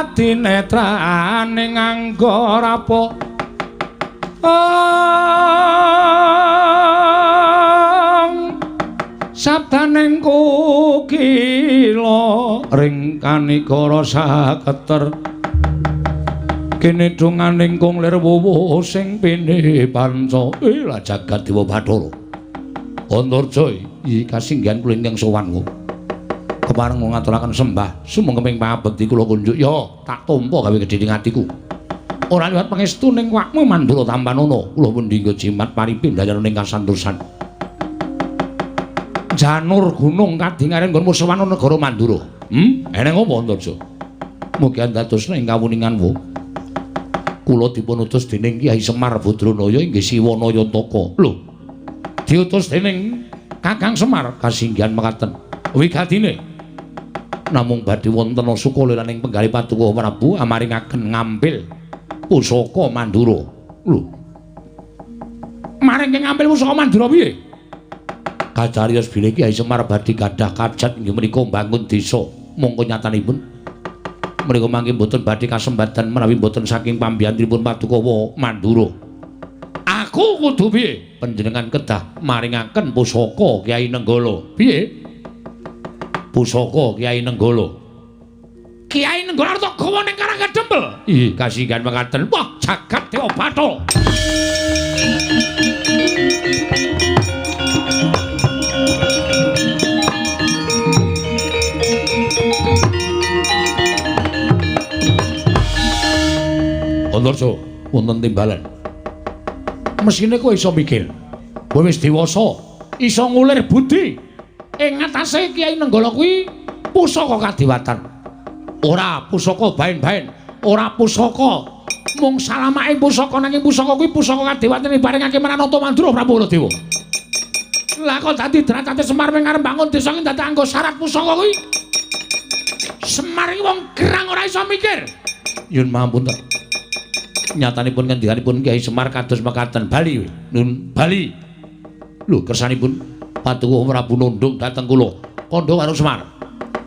Adinetrane nganggo rapo sabdaning kokila ring kanikara saketer kene donganing kung lir wuwuh sing pine panca. Lah jagat dewa Bathara Antarja iki kasinggihan kula ingkang sowan kok kepareng ngaturaken sembah sumangga pangabekti kula kunjuk ya tak tampa gawe gedhe ing atiku ora liwat pangestu ning wakmu Mandura tampanono kula pundi nggo jimat paripi ndayana ing kasantosan janur gunung kadingaren nggonmu sowan negara Mandura. Eneng apa Antarja? Mugi andadosna ing kawuningan wo. Kula dipun utus dening Kyai Semar Badranaya inggih Siwana Yantaka. Lho. Diutus dening Kakang Semar kasinggihan mekaten. Wigatine namung badhe wonten sukalelaning penggalih Paduka Prabu amaringaken ngambil pusaka Mandura. Lho. Maring ngambil pusaka Mandura piye? Kacariyos bilih Kyai Semar badhe gadah kajat inggih menika mbangun desa. Mongko nyatanipun menika mangke mboten badhe kasembatan menawi mboten saking pambiyantunipun Paduka Mandura. Aku kudu piye? Panjenengan kedah maringaken pusaka Kyai Nenggala. Piye? Pusaka Kyai Nenggala. Kyai Nenggala arep gawa ning Karangkadempel. Ih, kasinggihan mekaten. Wah, jagat dewa Bathara. Antarja wonten timbalan. Mesine kowe iso mikir. Kowe wis dewasa, iso ngulir budi. Ing ngatasé Kyai Nenggala kuwi pusaka kadewatan. Ora pusaka baen-baen, ora pusaka mung salamake pusaka nanging pusaka kuwi pusaka kadewatan diparingake marang Nata Mandura Prabu Baladewa. Lah kok dadi derajate Semar ming arep bangun desa iki dadak anggo syarat pusaka kuwi. Semar iki wong gerang ora iso mikir. Nyun mahapunten. Nyatanipun ngendikanipun Kyai Semar kados mekaten. Bali nun bali. Lho kersanipun Paduka Prabu nundung dhateng kula. Kandha karo Semar.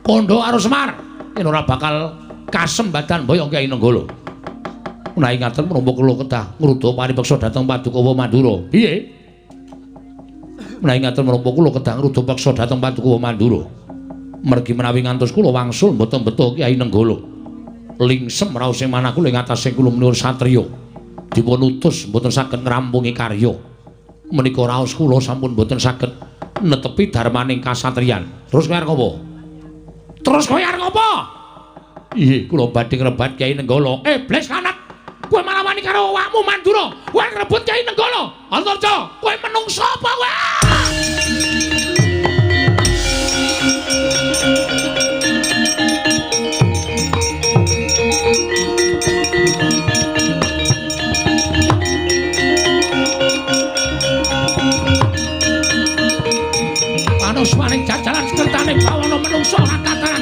Kandha karo Semar yen ora bakal kasembadan boyong Kyai Nenggala. Menawi ngaten menapa kula kedah ngruda paripeksa dhateng Paduka Mandura. Piye? Menawi ngaten menapa kula kedah ngruda peksa dhateng Paduka Mandura. Mergi menawi ngantos kula wangsul mboten beto Kyai Nenggala. Lingsem raos ing manah kula ing atase kula menika satriya dipun utus mboten saged ngrampungi karya menika raos kula sampun mboten saged netepi darmaning kasatriyan. Terus kowe arep ngopo? Terus kowe arep ngopo? Iya, kula badhe ngrebat Kyai Nenggala. Iblis lanat, kowe malah wani karo awakmu Mandura. Kowe ngrebut Kyai Nenggala. Antarja, kowe menungso apa kowe? Panuswaning jajaran sekertane bawana menungso ora tataran.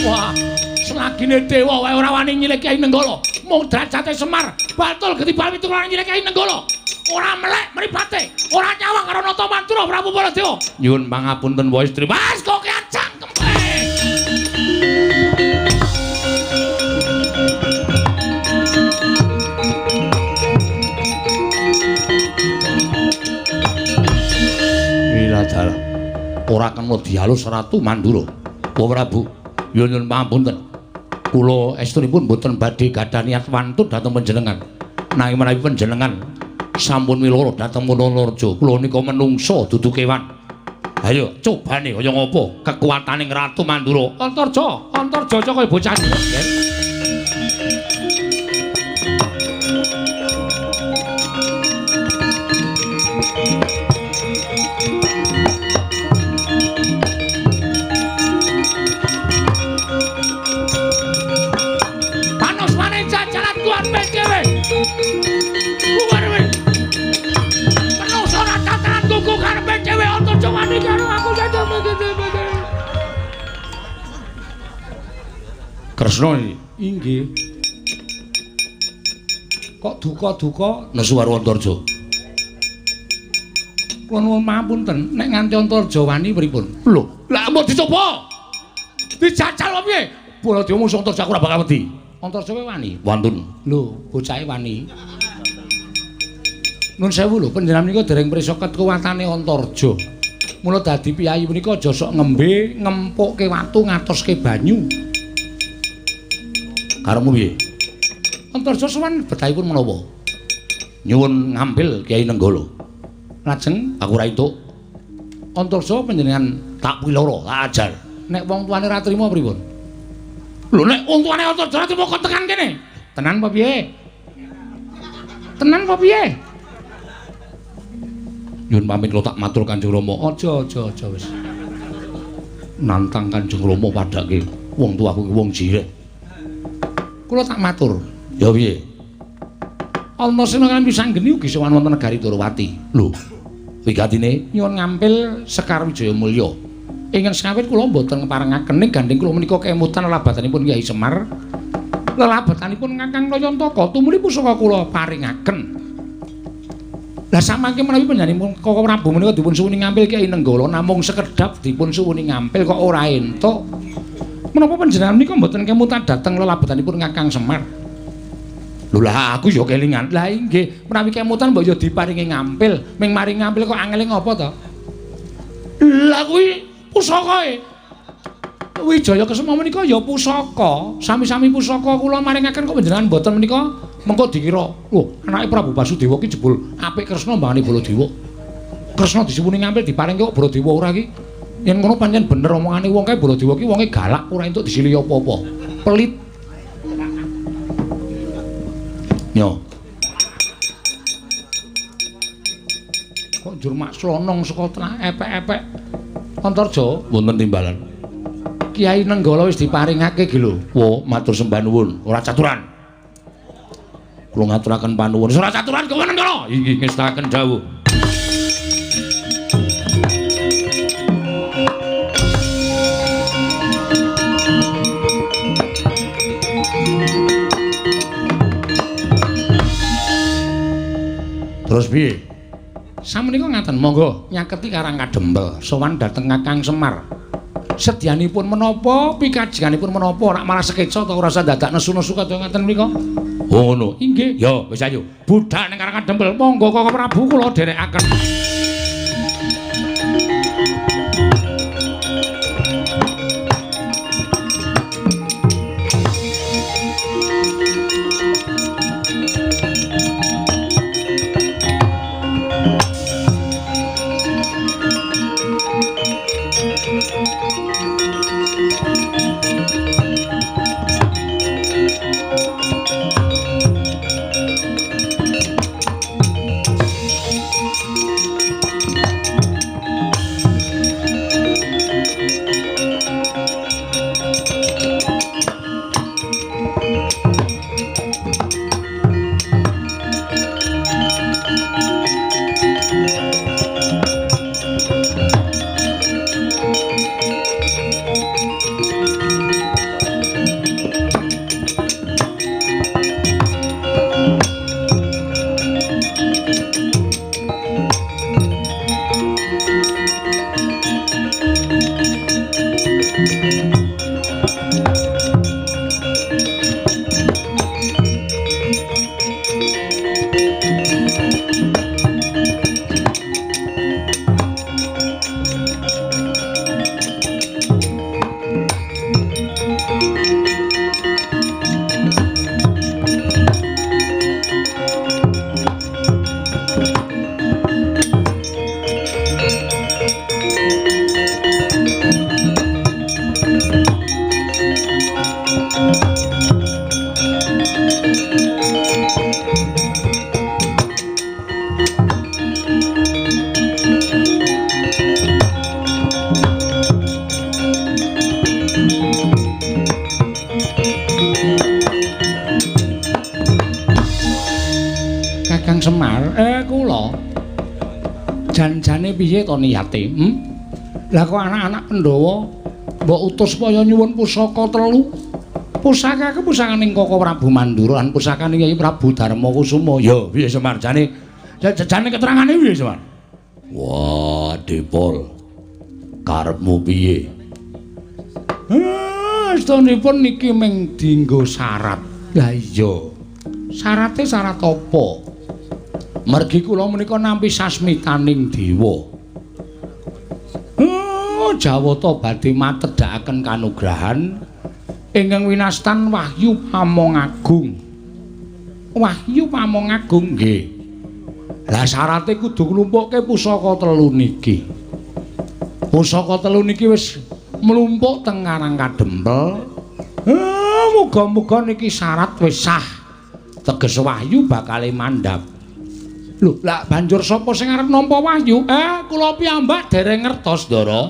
Wah, selagine dewa wae ora wani nyilih Kyai Nenggala. Mung derajate Semar batul getibal pitu ora nyilih Kyai Nenggala. Ora melek mripate, ora nyawang karo Nata Mandura Prabu Baladewa. Nyuwun pangapunten wae istri. Mas kok cangkeme. Dalah ora kena dialus Ratu Mandura. Wa Prabu, nyuwun pangapunten. Kula estunipun mboten badhe gadah niat wantun dhateng panjenengan. Nanging menawi panjenengan sampun miloro dhateng Munanareja, kula nika menungsa dudu kewan. Ayo cobane kaya ngapa kekuataning Ratu Mandura. Antarja, Antarja kaya bocah. Kresna inggih. Kok duka-duka nesu karo Antarja. Kula nuwun mapunten nek nganti Antarja wani pripun? Lho, Lah mbok dicoba. Dijajal apa piye? Baladewa musuh Antarja aku ora bakal wedi. Antarja kowe wani? Wantun. Lho, bocahe wani. Nun sewu lho, panjenengan menika dereng prisa kekuwatane Antarja. Mula dadi piyayi menika aja sok ngembe, ngempukke watu, ngatoske banyu. Karepmu piye? Antarja sowan betahipun menapa? Nyuwun ngampil Kyai Nenggala. Lajeng aku ora entuk. Antarja panjenengan tak piloro, tak ajar. Nek wong tuane ora trima pripun? Lho nek wong tuane Antarja ora trima kok tekan kene. Tenan apa piye? Tenan apa piye? Nyuwun pamit kula tak matur Kanjeng Rama. Aja aja aja wis. Nantang Kanjeng Rama padake wong tuaku ki wong jireh. Kula tak matur. Ya piye? Antasena kan Wisanggeni ugi sowan wonten negari Dwarawati. Lho, wigatine nyuwun ngampil Sekar Wijaya Mulya. Ingkang sengawit kula mboten ngeparengaken ning gandeng kula menika kemutan lelabatanipun Kyai Semar. Lelabatanipun Kakang Nayantaka tumuli pusaka kula paringaken. Lah samangke menawi panjenenganipun Koko Prabu menika dipun suwuni ngampil Kyai Nenggala namung sekedhap dipun suwuni ngampil kok ora entuk. Menapa panjenengan menika mboten kemutan dhateng lelabatanipun Kakang Semar? Lho lah aku ya kelingan. Lah inggih, menawi kemutan mbok ya diparingi ngampil. Ming maring ngampil kok angele ngopo to? Lah kuwi pusakae. Wijaya Kesuma menika ya pusaka. Sami-sami pusaka kula maringaken kok panjenengan mboten menika mengko dikira, lho anake Prabu Basudewa ki jebul apik Kresna mbangane Baladewa. Kresna disuwuni ngampil diparingke kok Baladewa ora ki. Yen ngono pancen bener omongane wong kae Baladewa ki wonge galak ora entuk disilihi apa-apa. Pelit. Yo. Kok njur mak slonong saka epek-epek. Antarja wonten timbalan. Kyai Nenggala wis diparingake iki lho. Wo, matur sembah nuwun, ora caturan. Kula ngaturaken panuwun. Ora caturan kowe Nenggala. Inggih ngestakaken dawuh. Terus piye? Samenika ngaten, monggo nyaketi Karang Kadempel, sowan dhateng Kakang Semar. Sedyanipun menapa, pikajenganipun menapa, ora malah sekeca ta ora usah dadak nesu-nesu kaya ngaten menika. Oh ngono. Inggih. Ya, wis ayo. Budhal ning Karang Kadempel, monggo Koko Prabu kula dherekaken. Kakang Semar, kula jan-jane piye to niyate? Lah kok anak-anak Pandhawa mbok utus supaya nyuwun pusaka telu? Pusaka ku pusakaning Koko Prabu Mandura lan pusakaning Kyai Prabu Darma Kusuma. Ya, piye Semar jane? Jane keterangane piye Semar? Wah, Depol. Karepmu piye? Astunipun niki ming dinggo syarat. Lah iya. Syarate syarat apa? Mergi kula menika nampi sasmitaning dewa. Jawata badhe matedhakaken kanugrahan ingkang winastan Wahyu Pamong Agung. Wahyu Pamong Agung nggih. Lah syarate kudu nglumpukke pusaka telu niki. Pusaka telu niki wis mlumpuk teng Karang Kadempel. Muga-muga niki syarat wis sah. Teges wahyu bakale mandhap. Lho, lah banjur sapa sing arep nampa wahyu? Kula piyambak dereng ngertos, Ndara.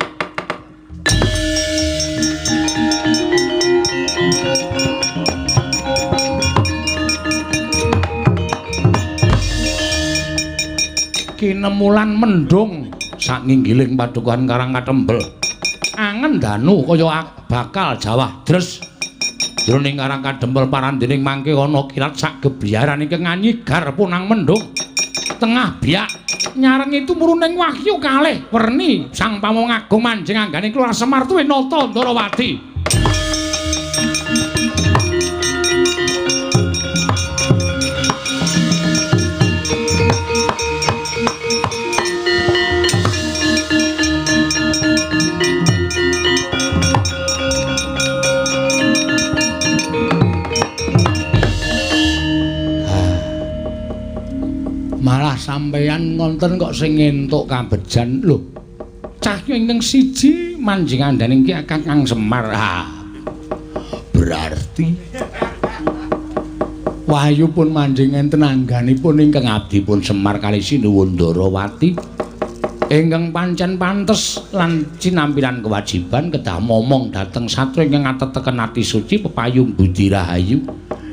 Kinemulan mendung sak nginggiling padukuhan Karang Katembel. Angen danu kaya bakal jawah dres. Jroning Karang Kadempel parandening mangke ana kilat sak gebiaran ingkang nganyigar punang mendung. Tengah biak nyarengi tumuruning wahyu kalih werni Sang Pamong Agung manjing anggane keluar Semar tuwin nata Ndarawati. Malah sampeyan ngonten kok sing entuk kabejan. Lho, cahya ingkang siji manjing andhaning ki Kakang Semar. Ha. Berarti wahyu pun manjing enten angganipun ingkang abdi pun Semar kalih Sinuwun Ndarawati ingkang pancen pantes lan cinampilan kewajiban kedah momong dhateng satru ingkang ateteken ati suci pepayung budi rahayu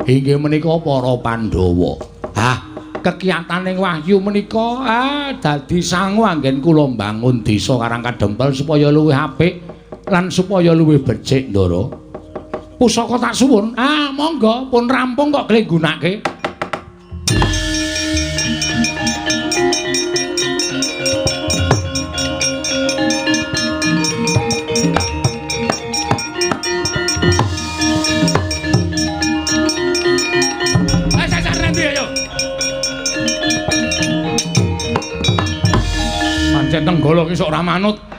inggih menika para Pandhawa. Ha, kekiyataning wahyu menika dadi sangu anggen kula mbangun desa Karang Kadempel supaya luwih apik lan supaya luwih becik, Ndara. Pusaka tak suwun. Monggo pun rampung kok kle nggunake. Pancen tenggala ki sok ora manut.